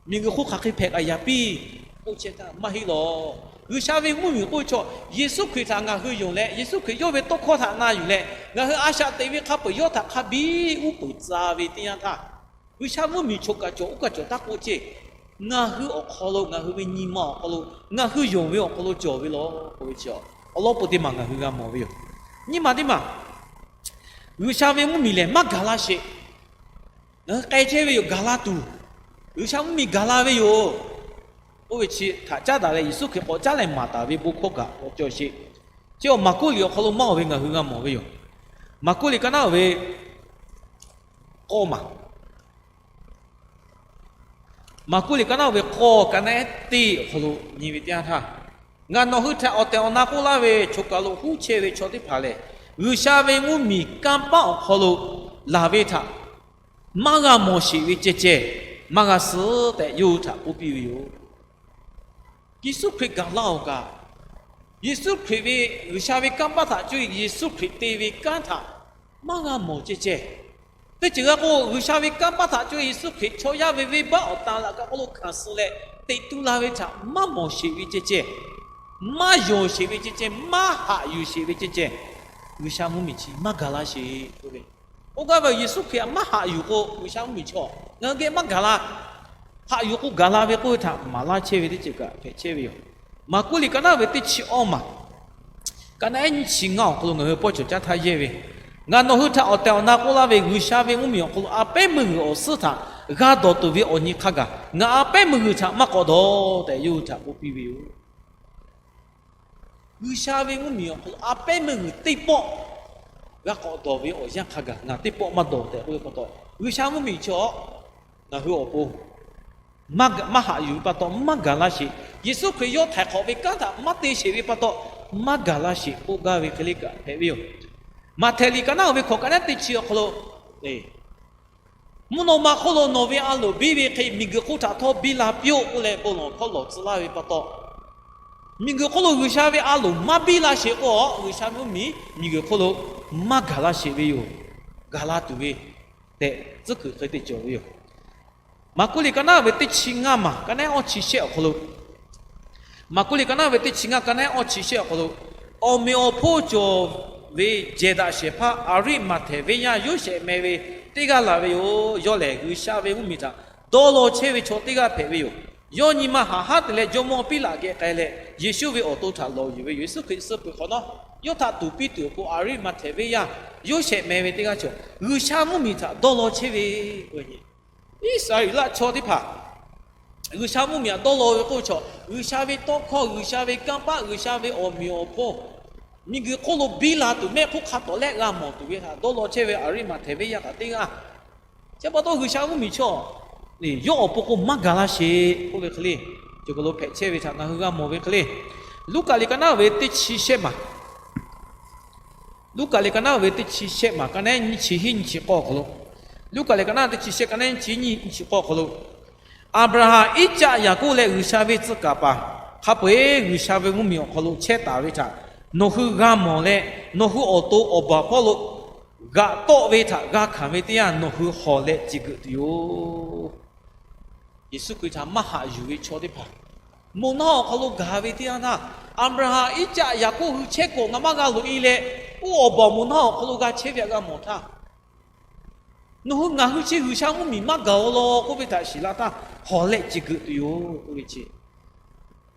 miˬguiˬ hk'oˆ hk'aˬ hk'e hpehꞈ kaꞈ yaꞈ piˇ k'oˆ chehˇ htaˇ maˇ heˆ lawˬ. G'uiˬsha ve mvuhˇmiˬ k'oˆ ve chaw, Yeˍsuˆ Hkriꞈ htaꞈ ngaˬ hui yonˍ leh, Yeˍsuˆ Hkriꞈ yawˇ ve tawˇ hkawˇ htaꞈ na yuˬ leh, ngaˬ hui a shaꞈ teꞈ ve hk'a peu-eˬ yawˇ htaꞈ hk'a biˇ uˉ peunˍ tcuh ve teˇ yanˇ htaˇ, G'uiˬsha mvuhˇmiˬ choˬ kaˬ cawˬ oˇ kaˬ cawˬ taˇ k'oˆ ceˇ. Ngaˬ hui awˬ hk'aw lo, ngaˬ hui ve nyi ma awˬ hk'aw lo, ngaˬ hui yonˍ ve awˬ hk'aw lo cawˬ ve lawˬ k'oˆ ve chi, awˬ lawn peu teˇ maˬ ngaˬ hui g'a mawˬ ve yoˬ. Nyiˇ maˬ teˇ maˬ, G'uiˬsha ve mvuhˇmiˬ lehˬ maˇ gaˬ la sheˍ. Ngaˬ hui k'ai chehˇ ve yoˬ, gaˬ la tuˬ, G'uiˬsha mvuhˇmiˬ gaˬ la ve yoˬ. Oˇ ve chi htaꞈ caˉ daꞈ leh Yeˍsuˆ Hkriꞈ k'awꞈ caˉ leh maˍ taˍ ve bon hkawˇ kaꞈ k'awꞈ cawˬ sheˍ. Chi awˬ Maˍkuˆ liꞈ awˬ hk'aw lo maˇ oˬ ve ngaˬ hui g'a mawˬ ve yoˬ. Maˍkuˆ liꞈ ka naˉ oˬ ve k'awˇ maˬ, Maˍkuˆ liꞈ ka naˉ oˬ ve k'awˇ ka naˉ ehˉ teˇ awˬ hk'aw lo nyi ve teˇ yanˇ htaˇ, ngaˬ nawˬ hui htaꞈ awˬ tehˬ awˬ na k'oˆ laˇ ve, choˬ kaˬ lo huˉ chehˇ ve chaw teˇ hpaˍ lehˬ, G'uiˬsha ve mvuhˇmiˬ kanˇ paˆ awˬ hk'aw lo laˬ ve htaꞈ maˇ g'a mawˬ sheˍ ve ceh ceh, maˇ g'a suh tehꞈ yawˇ hui htaꞈ k'oˆ piˇ ve yoˬ. Yeˍsuˆ Hkriꞈ gaˬ laˇ-oˬ kaꞈ, Yeˍsuˆ Hkriꞈ ve, G'uiˬsha ve kanˇ paˆ htaꞈ cuˇ Yeˍsuˆ Hkriꞈ te ve kanˉ htaꞈ maˇ g'a mawˬ ceh ceh. Teˇ ceuˬ g'a k'o, G'uiˬsha ve kanˇ paˆ htaꞈ cuˇ Yeˍsuˆ Hkriꞈ chaw yaˇ ve venˇbaˆ awˬ tan laꞈ kaꞈ k'oˆ lo hkanˍ suh leh teꞈ tu la ve htaꞈ maˇ mawˬ sheˍ ve ceh ceh, maˇ yonˍ sheˍ ve ceh ceh, maˇ haꞈ yuˬ sheˍ ve ceh ceh, G'uiˬsha mvuhˇmiˬ chi maˇ gaˬ la sheˍ k'oˆ ve. Oˇ gaˇ ve Yeˍsuˆ Hkriꞈ htaꞈ maˇ haꞈ yuˬ k'o, G'uiˬsha mvuhˇmiˬ chaw ngaˬ hui geh maˇ gaˬ la. Haꞈ yuˬ k'o gaˬ la ve k'oˆ ve htaꞈ maˍ laˇ chehˇ ve teˇ ceuˬ kaꞈ hpehꞈ chehˇ ve yoˬ. Maˍkuˆ liꞈ ka naˉ ve teˇ chi awˇ maˬ, ka naˉ ehˉ nyiˇ chi ngaˇ awˬ hk'aw lo ngaˬ hui pawˇ cawˬ caˇ htaˇ yehˇ ve, Ngaˬ nawˬ hui htaꞈ awˬ tehˬ awˬ na k'oˆ laˇ ve, G'uiˬsha ve mvuhˇmiˬ awˬ hk'aw lo a pehˉ meuˇ g'uiˬ awˬ suhˉ htaꞈ g'a dawˬ tuˬ ve awˬ nyi hk'a gaˬ ngaˬ a pehˉ meuˇ g'uiˬ htaꞈ maˇ k'awꞈ dawˬ tehꞈ yawˇ hui htaꞈ k'oˆ piˇ ve yoˬ. G'uiˬsha ve mvuhˇmiˬ awˬ hk'aw lo a pehˉ meuˇ g'uiˬ teˇ pawˆ g'a k'awꞈ dawˬ ve awˬ yanˇ hk'a gaˬ ngaˬ teˇ pawˆ maˇ dawˬ tehꞈ k'oˆ ve pa taw, G'uiˬsha mvuhˇmiˬ chi ngaˬ hui awˬ pon maˇ haꞈ yuˬ ve pa taw maˇ gaˬ laˇ sheˍ. Yeˍsuˆ Hkriꞈ yawˇ htaiˍ hk'awꞈ ve kanˉ htaꞈ maˇ te sheˍ ve pa taw maˇ gaˬ laˇ sheˍ k'oˆ gaˇ ve hk'e le kaꞈ hpehꞈ ve yoˬ. Maꞈhtehˍ liꞈ ka naˉ ve hkawꞈ ka naˉ teˇ chi awˬ hk'aw lo, mvuhˇ naw ma hk'oˆ lo nawˬ ve a loˍ biˇ ve hk'e miˬguiˬ hk'oˆ htaꞈ htawˇ biˇ la piˇ-oˆ k'oˆ leh bon lawˬ hkawˇ lawˬ tcuh laˇ ve pa taw, miˬguiˬ hk'oˆ lo G'uiˬsha ve a loˍ maˇ biˇ la sheˍ k'o, G'uiˬsha ve mvuhˇmiˬ miˬguiˬ hk'oˆ lo maˇ gaˬ laˇ sheˍ ve yoˬ. Gaˬ la tuˬ ve tehꞈ tcuhˉ kuiˬ hk'e te cawˬ ve yoˬ. Maˍkuˆ liꞈ ka naˉ ve teˇ chi ngaˇ maˬ ka naˉ awˇ chi shehˆ awˬ hk'aw lo, Maˍkuˆ liꞈ ka naˉ ve teˇ chi ngaˇ ka naˉ awˇ chi shehˆ awˬ hk'aw lo, awˬ meꞈ awˬ hponˇ cawˬ ve jehˬ daꞈ shehˍ hpaˇ Aˍriˆmaꞈhtehˍ venˇ yaˇ Yoˇsehꞈ meh ve teˇ g'aˇ laˬ ve yoˬ. Yawˇ lehˬ G'uiˬsha ve mvuhˇmiˬ htaꞈ dawˇ law chehˇ ve chaw teˇ g'aˇ hpehꞈ ve yoˬ. Yawˇ nyi ma haꞈ haˉ te leh jawˇmawˇ Piˉlaꞈ geh k'ai leh Yeˍsuˆ ve awˬ to htaꞈ lawˬ yuˬ ve yoˬ. Yeˍsuˆ Hkriꞈ suh peuˬ hk'awꞈ nawˉ, yawˇ htaꞈ tuˍ piˇ tuˬ awˬ pon Aˍriˆmaꞈhtehˍ venˇ yaˇ Yoˇsehꞈ meh ve teˇ g'aˇ chaw G'uiˬsha mvuhˇmiˬ htaꞈ dawˇ law chehˇ ve k'o, Iˉsaˍreˍlaˆ chaw teˇ hpaˍ G'uiˬsha mvuhˇmiˬ htaꞈ dawˇ law ve k'oˆ ve chaw, G'uiˬsha ve tawˇ hkawˇ, G'uiˬsha ve kanˇ paˆ, G'uiˬsha ve awˬ meꞈ awˬ hponˇ, miˬguiˬ hk'oˆ lo biˇ la tuˬ mehˆ hk'oˆ hk'a tawˍ leh g'a mawˬ tuˬ ve htaꞈ dawˇ law chehˇ ve Aˍriˆmaꞈhtehˍ venˇ yaˇ htaꞈ teˇ g'aˇ. Chi pa taw G'uiˬsha mvuhˇmiˬ chaw yawˇ awˬ pon k'o maˇ gaˬ laˇ sheˍ k'oˆ ve hk'e le, cawˬ kaˬ lo hpehꞈ chehˇ ve htaꞈ ngaˬ hui g'a mawˬ ve hk'e le, Luˉkaꞈ liꞈ ka naˉ ve teˇ chi shehˆ maˬ Luˉkaꞈ liꞈ ka naˉ ve teˇ chi shehˆ maˬ ka naˉ nyiˇ chi hiˉ nyiˇ chi k'awˇ awˬ hk'aw lo, Luˉkaꞈ liꞈ ka naˉ teˇ chi shehˆ ka naˉ nyiˇ chi hiˉ nyiˇ chi k'awˇ awˬ hk'aw lo, Aˍbraˍhanˍ, Iˉcaˆ, Yaˍkoˆ leh G'uiˬsha ve tcuh kaˍ paˍ hk'a peu-eˬ G'uiˬsha ve mvuhˇmiˬ awˬ hk'aw lo chehˇ taˍ ve htaꞈ nawˬ hui g'a mawˬ leh, nawˬ hui awˬ to awˬ baˬ hpawˇ lo g'aꞈ tawˆ ve htaꞈ g'a hkanˍ ve teˇ yanˇ nawˬ hui hawˬ leh ciˬ geuꞈ tuˬ yoˬ. Yeˍsuˆ Hkriꞈ htaꞈ maˇ haꞈ yuˬ ve chaw teˇ hpaˍ, moˬ naˆ hoꞈ awˬ hk'aw lo gaˬ ve teˇ yanˇ htaˇ, Aˍbraˍhanˍ, Iˉcaˆ, Yaˍkoˆ hui chehˇ kuiˬ ngaˬ maˇ g'a loꞈ-e leh, oˇ awˬ baˬ moˬ naˆ hoꞈ awˬ hk'aw lo g'a chehˇ ve htaꞈ g'a mawˬ htaˇ, nawˬ hui ngaˬ hui chi G'uiˬsha mvuhˇmiˬ maˇ gaˬ-o law k'oˆ ve htaꞈ shiˍ la htaˇ, hawˬ leh ciˬ geuꞈ tuˬ yoˬ k'oˆ ve chi.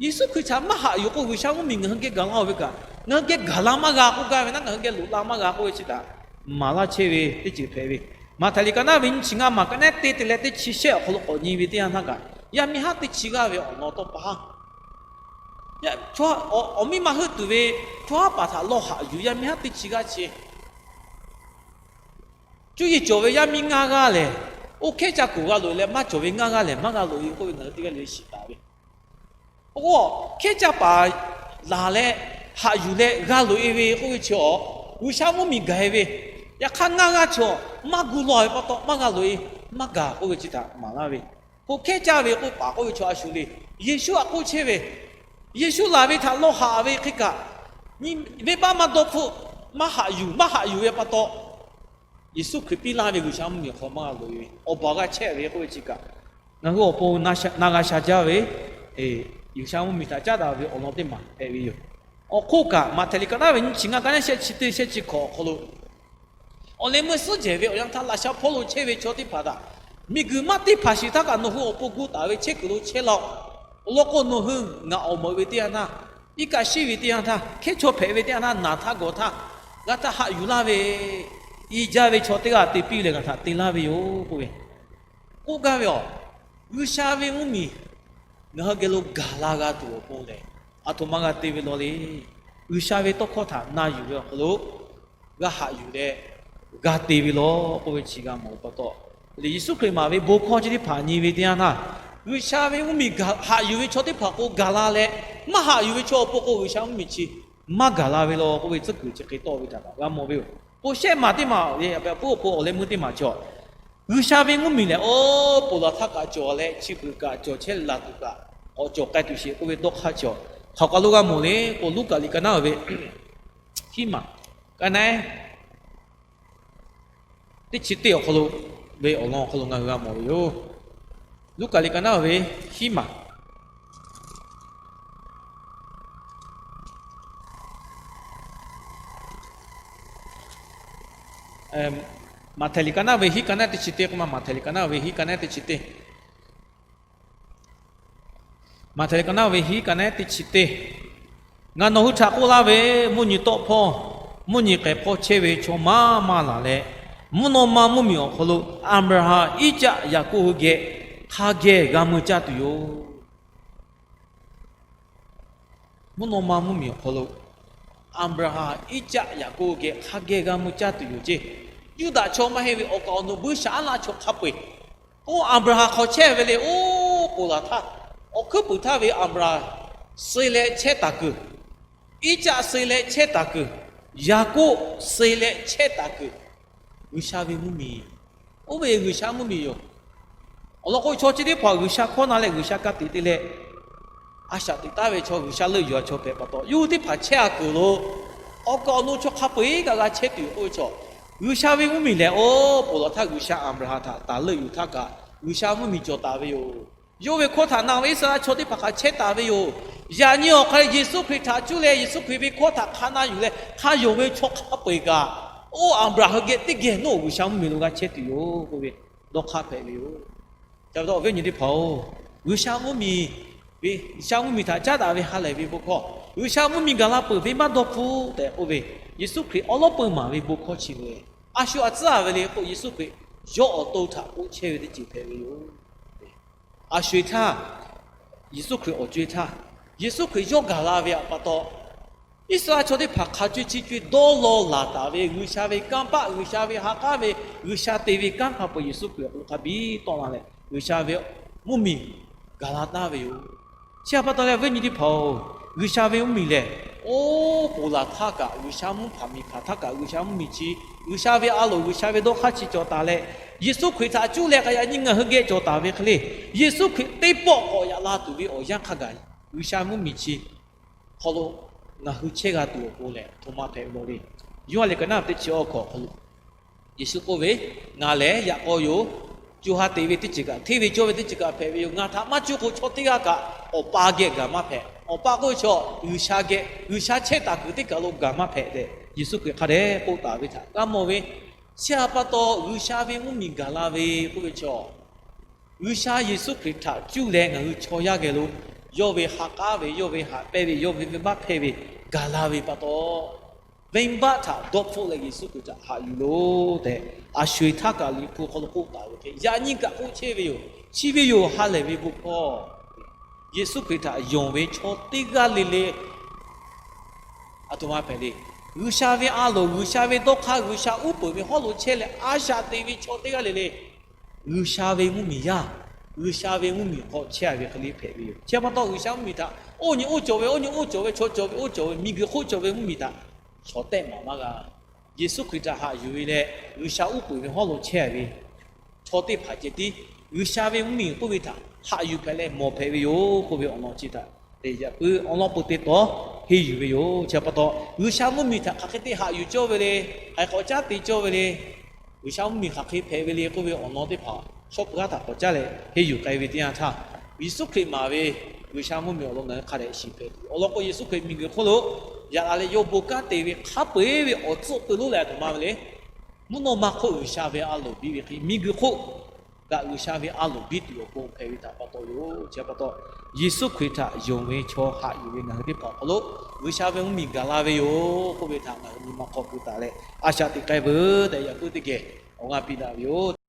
Yeˍsuˆ Hkriꞈ htaꞈ maˇ haꞈ yuˬ k'o G'uiˬsha mvuhˇmiˬ ngaˬ hui geh gaˬ laˇ-oˬ ve kaꞈ, ngaˬ hui geh gaˬ la maˇ g'a k'oˆ gaˇ ve naˉ, ngaˬ hui geh loꞈ la maˇ g'a k'oˆ ve chi htaꞈ maˍ laˇ chehˇ ve teˇ ceuˬ hpehꞈ ve. Maꞈhtehˍ liꞈ ka naˉ ve nyiˇ chi ngaˇ maˬ ka naˉ te te leh teˇ chi shehˆ awˬ hk'aw lo k'awꞈ nyi ve teˇ yanˇ htaˇ kaꞈ, yaˇ miˇ haˉ teˇ chi g'aˇ ve awˬ lawn tawˇ pa haˉ, awˬ miˇ ma heuˆ tuˬ ve chaw haˉ paˍ htaꞈ lawˇ haꞈ yuˬ yaˇ miˇ haˉ teˇ chi g'aˇ chi, cuˇ yiˍ cawˬ ve yaˇ miˇ ngaˇ g'aˇ lehˬ, oˇ hkehˉ caˇ kuˬ g'a loꞈ-e leh maˇ cawˬ ve ngaˇ g'aˇ lehˬ maˇ g'a loꞈ-e k'oˆ ve ngaˬ hui teˇ g'aˇ le shiˍ taˍ ve. Oˇ hkehˉ caˇ paˍ laˬ leh haꞈ yuˬ leh g'a loꞈ-e ve k'oˆ ve chi awˬ, G'uiˬsha mvuhˇmiˬ gaˬ-e ve. Yaꞈ hk'aˇ ngaˇ g'aˇ chi awˬ maˇ gu law ve pa taw maˇ g'a loꞈ-e, maˇ gaˬ k'oˆ ve chi htaꞈ maˍ laˇ ve. K'o hkehˉ caˇ ve k'oˆ paˍ k'oˆ ve chaw a shu le. Yeˍsuˆ htaꞈ k'oˆ chehˇ ve, Yeˍsuˆ laˬ ve htaꞈ lawˇ haꞈ ve hk'e kaꞈ, venˇbaˆ maˇ dawˇ hpfuhˆ, maˇ haꞈ yuˬ, maˇ haꞈ yuˬ ve pa taw, Yeˍsuˆ Hkriꞈ piˇ laˇ ve G'uiˬsha mvuhˇmiˬ awˬ hk'aw maˇ g'a loꞈ-e ve, awˬ baˬ g'a chehˇ ve k'oˆ ve chi kaꞈ, ngaˬ hui awˬ pon na g'a sha jaˇ ve, G'uiˬsha mvuhˇmiˬ htaꞈ caˉ daꞈ ve awˬ lawn teˇ maˬ hpehꞈ ve yoˬ. Awˬ hk'oˆ kaꞈ, Maꞈhtehˍ liꞈ ka naˉ ve nyiˇ chi ngaˇ ka naˉ shehˆ chi teˇ shehˆ chi hkawꞈ awˬ hk'aw lo, awˬ leh meuˇ suhˉ jehˬ ve awˬ yanˇ htaˇ laꞈ sha hpawˇ lo chehˇ ve chaw teˇ hpaˍ htaꞈ miˬguiˬ maˇ teˇ hpaˍ shiˍ htaˇ kaꞈ nawˬ hui awˬ pon gu taˍ ve chehˇ kuiˬ lo chehˇ laˇ-oˆ. Awˬ lawn k'o nawˬ hui ngaˬ awˬ meuꞈ ve teˇ yanˇ htaˇ, iˉ kaˆ shiˉ ve teˇ yanˇ htaˇ, hkehˉ chaw hpehꞈ ve teˇ yanˇ htaˇ, naˬ htaˇ gawˬ htaˇ, g'a htaꞈ haꞈ yuˬ laˇ ve, i jaˇ ve chaw teˇ g'aˇ te piˇ leh ngaˬ htaꞈ te laˇ ve yoˬ k'oˆ ve, k'oˆ gaˇ ve awˬ, G'uiˬsha ve mvuhˇmiˬ ngaˬ hui geh lo gaˬ la g'a tuˬ awˬ pon lehˬ, aˬ htoꞈ ma g'a te ve law le. G'uiˬsha ve tawˇ hkawˇ htaꞈ na yuˬ ve awˬ hk'aw lo g'a haꞈ yuˬ leh g'a te ve law k'oˆ ve chi g'a mawˬ ve pa taw, Yeˍsuˆ Hkriꞈ maˍ ve bon hkawˇ chi teˇ hpaˍ nyi ve teˇ yanˇ htaˇ, G'uiˬsha ve mvuhˇmiˬ haꞈ yuˬ ve chaw teˇ hpaˍ k'o gaˬ la leh, maˇ haꞈ yuˬ ve chaw awˬ pon k'o G'uiˬsha mvuhˇmiˬ chi maˇ gaˬ la ve law k'oˆ ve tcuhˉ kuiˬ chi hk'e tawˆ ve htaꞈ g'a mawˬ ve yoˬ. K'o shehˆ maˬ teˇ maˬ ve awˬ pon awˬ leh meuˇ teˇ maˬ cawˬ. G'uiˬsha ve mvuhˇmiˬ lehˬ, oˇ ponˬ laˬ htaˇ kaꞈ cawˬ leh, chi beuꞈ kaꞈ cawˬ, chehˇ laˬ tuˬ kaꞈ k'awꞈ cawˬ k'ai tuˬ sheˍ k'oˆ ve dawˇ hk'aˇ cawˬ. Hk'aˬ hk'aˬ lo g'a mawˬ le k'o, Luˉkaꞈ liꞈ ka naˉ ve hiˉ maˬ, ka naˉ teˇ chi teˇ awˬ hk'aw lo ve awˬ lawn awˬ hk'aw lo ngaˬ hui g'a mawˬ ve yoˬ. Luˉkaꞈ liꞈ ka naˉ ve hiˉ maˬ, Maꞈhtehˍ liꞈ ka naˉ ve hiˉ ka naˉ teˇ chi teˇ k'oˆ ma, Maꞈhtehˍ liꞈ ka naˉ ve hiˉ ka naˉ teˇ chi teˇ. Maꞈhtehˍ liꞈ ka naˉ ve hiˉ ka naˉ teˇ chi teˇ. Ngaˬ nawˬ hui htaꞈ k'oˆ laˇ ve, mvuhˇ nyi tawˆ hpawˇ, mvuhˇ nyi k'ehˬ hpawˇ chehˇ ve chaw maˇ maˇ laˬ leh, mvuhˇ naw ma mvuhˇmiˬ awˬ hk'aw lo Aˍbraˍhanˍ, Iˉcaˆ, Yaˍkoˆ hui geh hk'a geh g'a mui caˇ tuˬ yoˬ. Mvuhˇ naw ma mvuhˇmiˬ awˬ hk'aw lo Aˍbraˍhanˍ, Iˉcaˆ, Yaˍkoˆ geh hk'a geh g'a mui caˇ tuˬ yoˬ ceˇ. Yuˇdaꞈ chaw maˇ heˆ ve awˬ kaˍ awˬ nu buiˇshaˆaˉnaˆ chaw hk'a peu-eˬ k'o, Aˍbraˍhanˍ hk'aw chehˇ ve le, oˇ ponˬ laˬ htaˇ, awˬ hkuiˉ puiˍ htaˇ ve Aˍbraˍhanˍ suh leh chehˇ taˍ kuiˬ, Iˉcaˆ suh leh chehˇ taˍ kuiˬ, Yaˍkoˆ suh leh chehˇ taˍ kuiˬ, G'uiˬsha ve mvuhˇmiˬ. Oˇ ve G'uiˬsha mvuhˇmiˬ yoˬ. Awˬ lawn k'o, chaw chi teˇ hpaˍ G'uiˬsha hkawˇ na leh G'uiˬsha ka tiꞈ te leh, a shaꞈ teꞈ taˍ ve chaw, G'uiˬsha leuˆ yuˬ a chaw hpehꞈ pa taw, yawˇ hui teˇ hpaˍ chehˇ a kuiˬ lo, awˬ kaˍ awˬ nu chaw hk'a peu-eˬ kaꞈ g'a chehˇ tuˬ yoˬ k'oˆ ve chaw, G'uiˬsha ve mvuhˇmiˬ lehˬ, oˇ ponˬ laˬ htaˇ G'uiˬsha Aˍbraˍhanˍ htaꞈ taˍ leuˆ yuˬ htaˇ kaꞈ G'uiˬsha mvuhˇmiˬ cawˬ taˍ ve yoˬ. Yawˇ ve hkawˇ htaꞈ na ve Iˉsaˍreˍlaˆ chaw teˇ hpaˍ hk'a chehˇ taˍ ve yoˬ. Yaꞈ nyi awˬ hk'aw Yeˍsuˆ Hkriꞈ htaꞈ cuˇ leh Yeˍsuˆ Hkriꞈ ve hkawˇ htaꞈ hk'a na yuˬ leh hk'a yonˍ ve chaw hk'a peu-eˬ kaꞈ, oˇ Aˍbraˍhanˍ hui geh teˇ geh nawˬ G'uiˬsha mvuhˇmiˬ lo g'a chehˇ tuˬ yoˬ k'oˆ ve dawˇ hk'aˇ hpehꞈ ve yoˬ. Chi pa taw awˬ viˉ awˬ nyi teˇ hpaˍ-oˬ, G'uiˬsha mvuhˇmiˬ ve, G'uiˬsha mvuhˇmiˬ htaꞈ caˉ daꞈ ve ha lehˬ ve bon hkawˇ, G'uiˬsha mvuhˇmiˬ gaˬ la peuˬ, venˇbaˆ dawˇ hpfuhˆ tehꞈ k'oˆ ve, Yeˍsuˆ Hkriꞈ awˉ lawˉ peuˬ maˍ ve bon hkawˇ chi ve, a sho a tcuhˉ a ve le k'o, Yeˍsuˆ Hkriꞈ yawˇ awˬ to htaꞈ k'oˆ chehˇ ve teˇ ceuˬ hpehꞈ ve yoˬ. A sho eˬ htaˇ, Yeˍsuˆ Hkriꞈ awˬ co-e htaˇ, Yeˍsuˆ Hkriꞈ yawˇ gaˬ la ve pa taw, Iˉsaˍreˍlaˆ chaw teˇ hpaˍ hk'a co-e chi co-e dawˇ law laˬ taˍ ve G'uiˬsha ve kanˇ paˆ, G'uiˬsha ve ha k'aˉ ve, G'uiˬsha te ve kanˉ hk'a peu-eˬ Yeˍsuˆ Hkriꞈ awˬ hk'aw lo hk'a biˇ tawˆ la leh, G'uiˬsha ve mvuhˇmiˬ gaˬ la taˍ ve yoˬ. Chi pa taw leh awˬ viˉ awˬ nyi teˇ hpaˍ-oˬ, G'uiˬsha ve mvuhˇmiˬ lehˬ, oˇ ponˬ laˬ htaˇ kaꞈ, G'uiˬsha mvuhˇ hpanˍ miˬ hpanˍ htaˇ kaꞈ, G'uiˬsha mvuhˇmiˬ chi, G'uiˬsha ve a loˍ, G'uiˬsha ve dawˇ hk'aˇ chi cawˬ taˍ leh, Yeˍsuˆ Hkriꞈ htaꞈ cuˇ leh k'ai yaꞈ nyi ngaˬ hui geh cawˬ taˍ ve hk'e le, Yeˍsuˆ Hkriꞈ teˇ pawˆ k'awꞈ yaꞈ la tuˬ ve awˬ yanˇ hk'a gaˬ, G'uiˬsha mvuhˇmiˬ chi hk'aw lo ngaˬ hui chehˇ g'a tuˬ awˬ pon lehˬ, htoꞈ ma hpehꞈ ve law le. Yoˇhanˬ liꞈ ka naˉ teˇ chi awˬ hk'aw lo Yeˍsuˆ k'oˆ ve, Ngaˬ lehˬ yaꞈ k'aw yoˬ. Co ha teꞈ ve teˇ ceuˬ kaꞈ, hteˇ ve cawˇ ve teˇ ceuˬ kaꞈ hpehꞈ ve yoˬ. Ngaˬ htaꞈ maˇ cuˇ k'o, chaw teˇ g'aˇ kaꞈ Awˬ pa geh gaˬ maˇ hpehꞈ. Awˬ pa k'oˆ ve chaw, G'uiˬsha geh, G'uiˬsha chehˇ taˍ kuiˬ teˇ kaˬ lo gaˬ maˇ hpehꞈ tehꞈ, Yeˍsuˆ Hkriꞈ hk'a dehꞈ k'oˆ taˍ ve htaꞈ g'a mawˬ ve. Chi pa taw, G'uiˬsha ve mvuhˇmiˬ gaˬ la ve k'oˆ ve chaw, G'uiˬsha Yeˍsuˆ Hkriꞈ htaꞈ cuˇ leh ngaˬ hui chaw yaˇ geh lo yawˇ ve ha k'aˉ ve, yawˇ ve haꞈ pehnˇ ve, yawˇ ve venˇbaˆ hpehˇ ve gaˬ la ve pa taw, venˇbaˆ htaꞈ dawˇ hpfuhˆ leh Yeˍsuˆ Hkriꞈ htaꞈ haꞈ yuˬ loˬ tehꞈ, a sho eˬ htaˇ kaꞈ Liꞈ hpu hk'aw lo k'oˆ taˍ ve hk'e, yaꞈ nyi kaꞈ k'oˆ chehˇ ve yoˬ. Chi ve yoˬ, ha lehˬ ve bon hkawˇ. Yeˍsuˆ Hkriꞈ htaꞈ yonˍ ve chaw teˇ g'aˇ le le, aˬ htoꞈ ma hpehꞈ le. G'uiˬsha ve a loˍ, G'uiˬsha ve dawˇ hk'aˇ, G'uiˬsha uˉ peunˍ ve hawˉ lo chehˇ leh a shaꞈ teꞈ ve chaw teˇ g'aˇ le le, G'uiˬsha ve mvuhˇmiˬ yaˇ, G'uiˬsha ve mvuhˇmiˬ hk'aw chehˇ a ve hk'e le hpehꞈ ve yoˬ. Chi pa taw, G'uiˬsha mvuhˇmiˬ htaꞈ oˇ nyi oˇ cawˬ ve, oˇ nyi oˇ cawˬ ve, chaw cawˬ ve oˇ cawˬ ve, miˬguiˬ hk'oˆ cawˬ ve mvuhˇmiˬ htaꞈ chaw tehˆ maˍ maˇ g'a. Yeˍsuˆ Hkriꞈ htaꞈ haꞈ yuˬ ve leh, G'uiˬsha uˉ peunˍ ve hawˉ lo chehˇ ve chaw teˇ hpaˍ ceh tiˉ G'uiˬsha ve mvuhˇmiˬ k'oˆ ve htaꞈ haꞈ yuˬ hpehꞈ leh mawˬ hpehꞈ ve yoˬ k'oˆ ve awˬ lawn chi htaꞈ te yaꞈ puiˉ awˬ lawn peu te tawˍ henˇ yuˬ ve yoˬ. Chi pa taw, G'uiˬsha mvuhˇmiˬ htaꞈ hk'aˬ hk'e te haꞈ yuˬ cawˇ ve le, hk'aˬ hk'e k'awꞈ caˉ te cawˇ ve le, G'uiˬsha mvuhˇmiˬ hk'aˬ hk'e hpehꞈ ve le k'oˆ ve awˬ lawn teˇ hpaˍ shawˉ pui haˉ htaꞈ k'awꞈ caˉ leh henˇ yuˬ k'ai ve teˇ yanˇ htaˇ, Yeˍsuˆ Hkriꞈ maˍ ve G'uiˬsha mvuhˇmiˬ awˬ lawn ngaˬ hui hk'a dehꞈ shiˍ hpehꞈ tuˬ, awˬ lawn k'o, Yeˍsuˆ Hkriꞈ miˬguiˬ hk'oˆ lo yaꞈ la leh yawˇ bon kanˉ te ve hk'a peu-eˬ ve awˬ tcuhˆ peu lonˉ leh a htoꞈ ma ve le. Mvuhˇ naw ma hk'oˆ G'uiˬsha ve a loˍ biˇ ve hk'e, miˬguiˬ hk'oˆ kaꞈ G'uiˬsha ve a loˍ biˇ tuˬ awˬ pon hpehꞈ ve htaꞈ pa taw yoˬ. Chi pa taw, Yeˍsuˆ Hkriꞈ htaꞈ yonˍ ve chaw haꞈ yuˬ ve ngaˬ hui teˇ hpaˍ awˬ hk'aw lo G'uiˬsha ve mvuhˇmiˬ gaˬ la ve yoˬ k'oˆ ve htaꞈ ngaˬ hui nyi ma hk'aw keu taˍ leh, a shaꞈ teꞈ k'ai veuˬ tehꞈ yaꞈ puiˉ teˇ geh awˬ g'aˇ piˇ daꞈ ve yoˬ.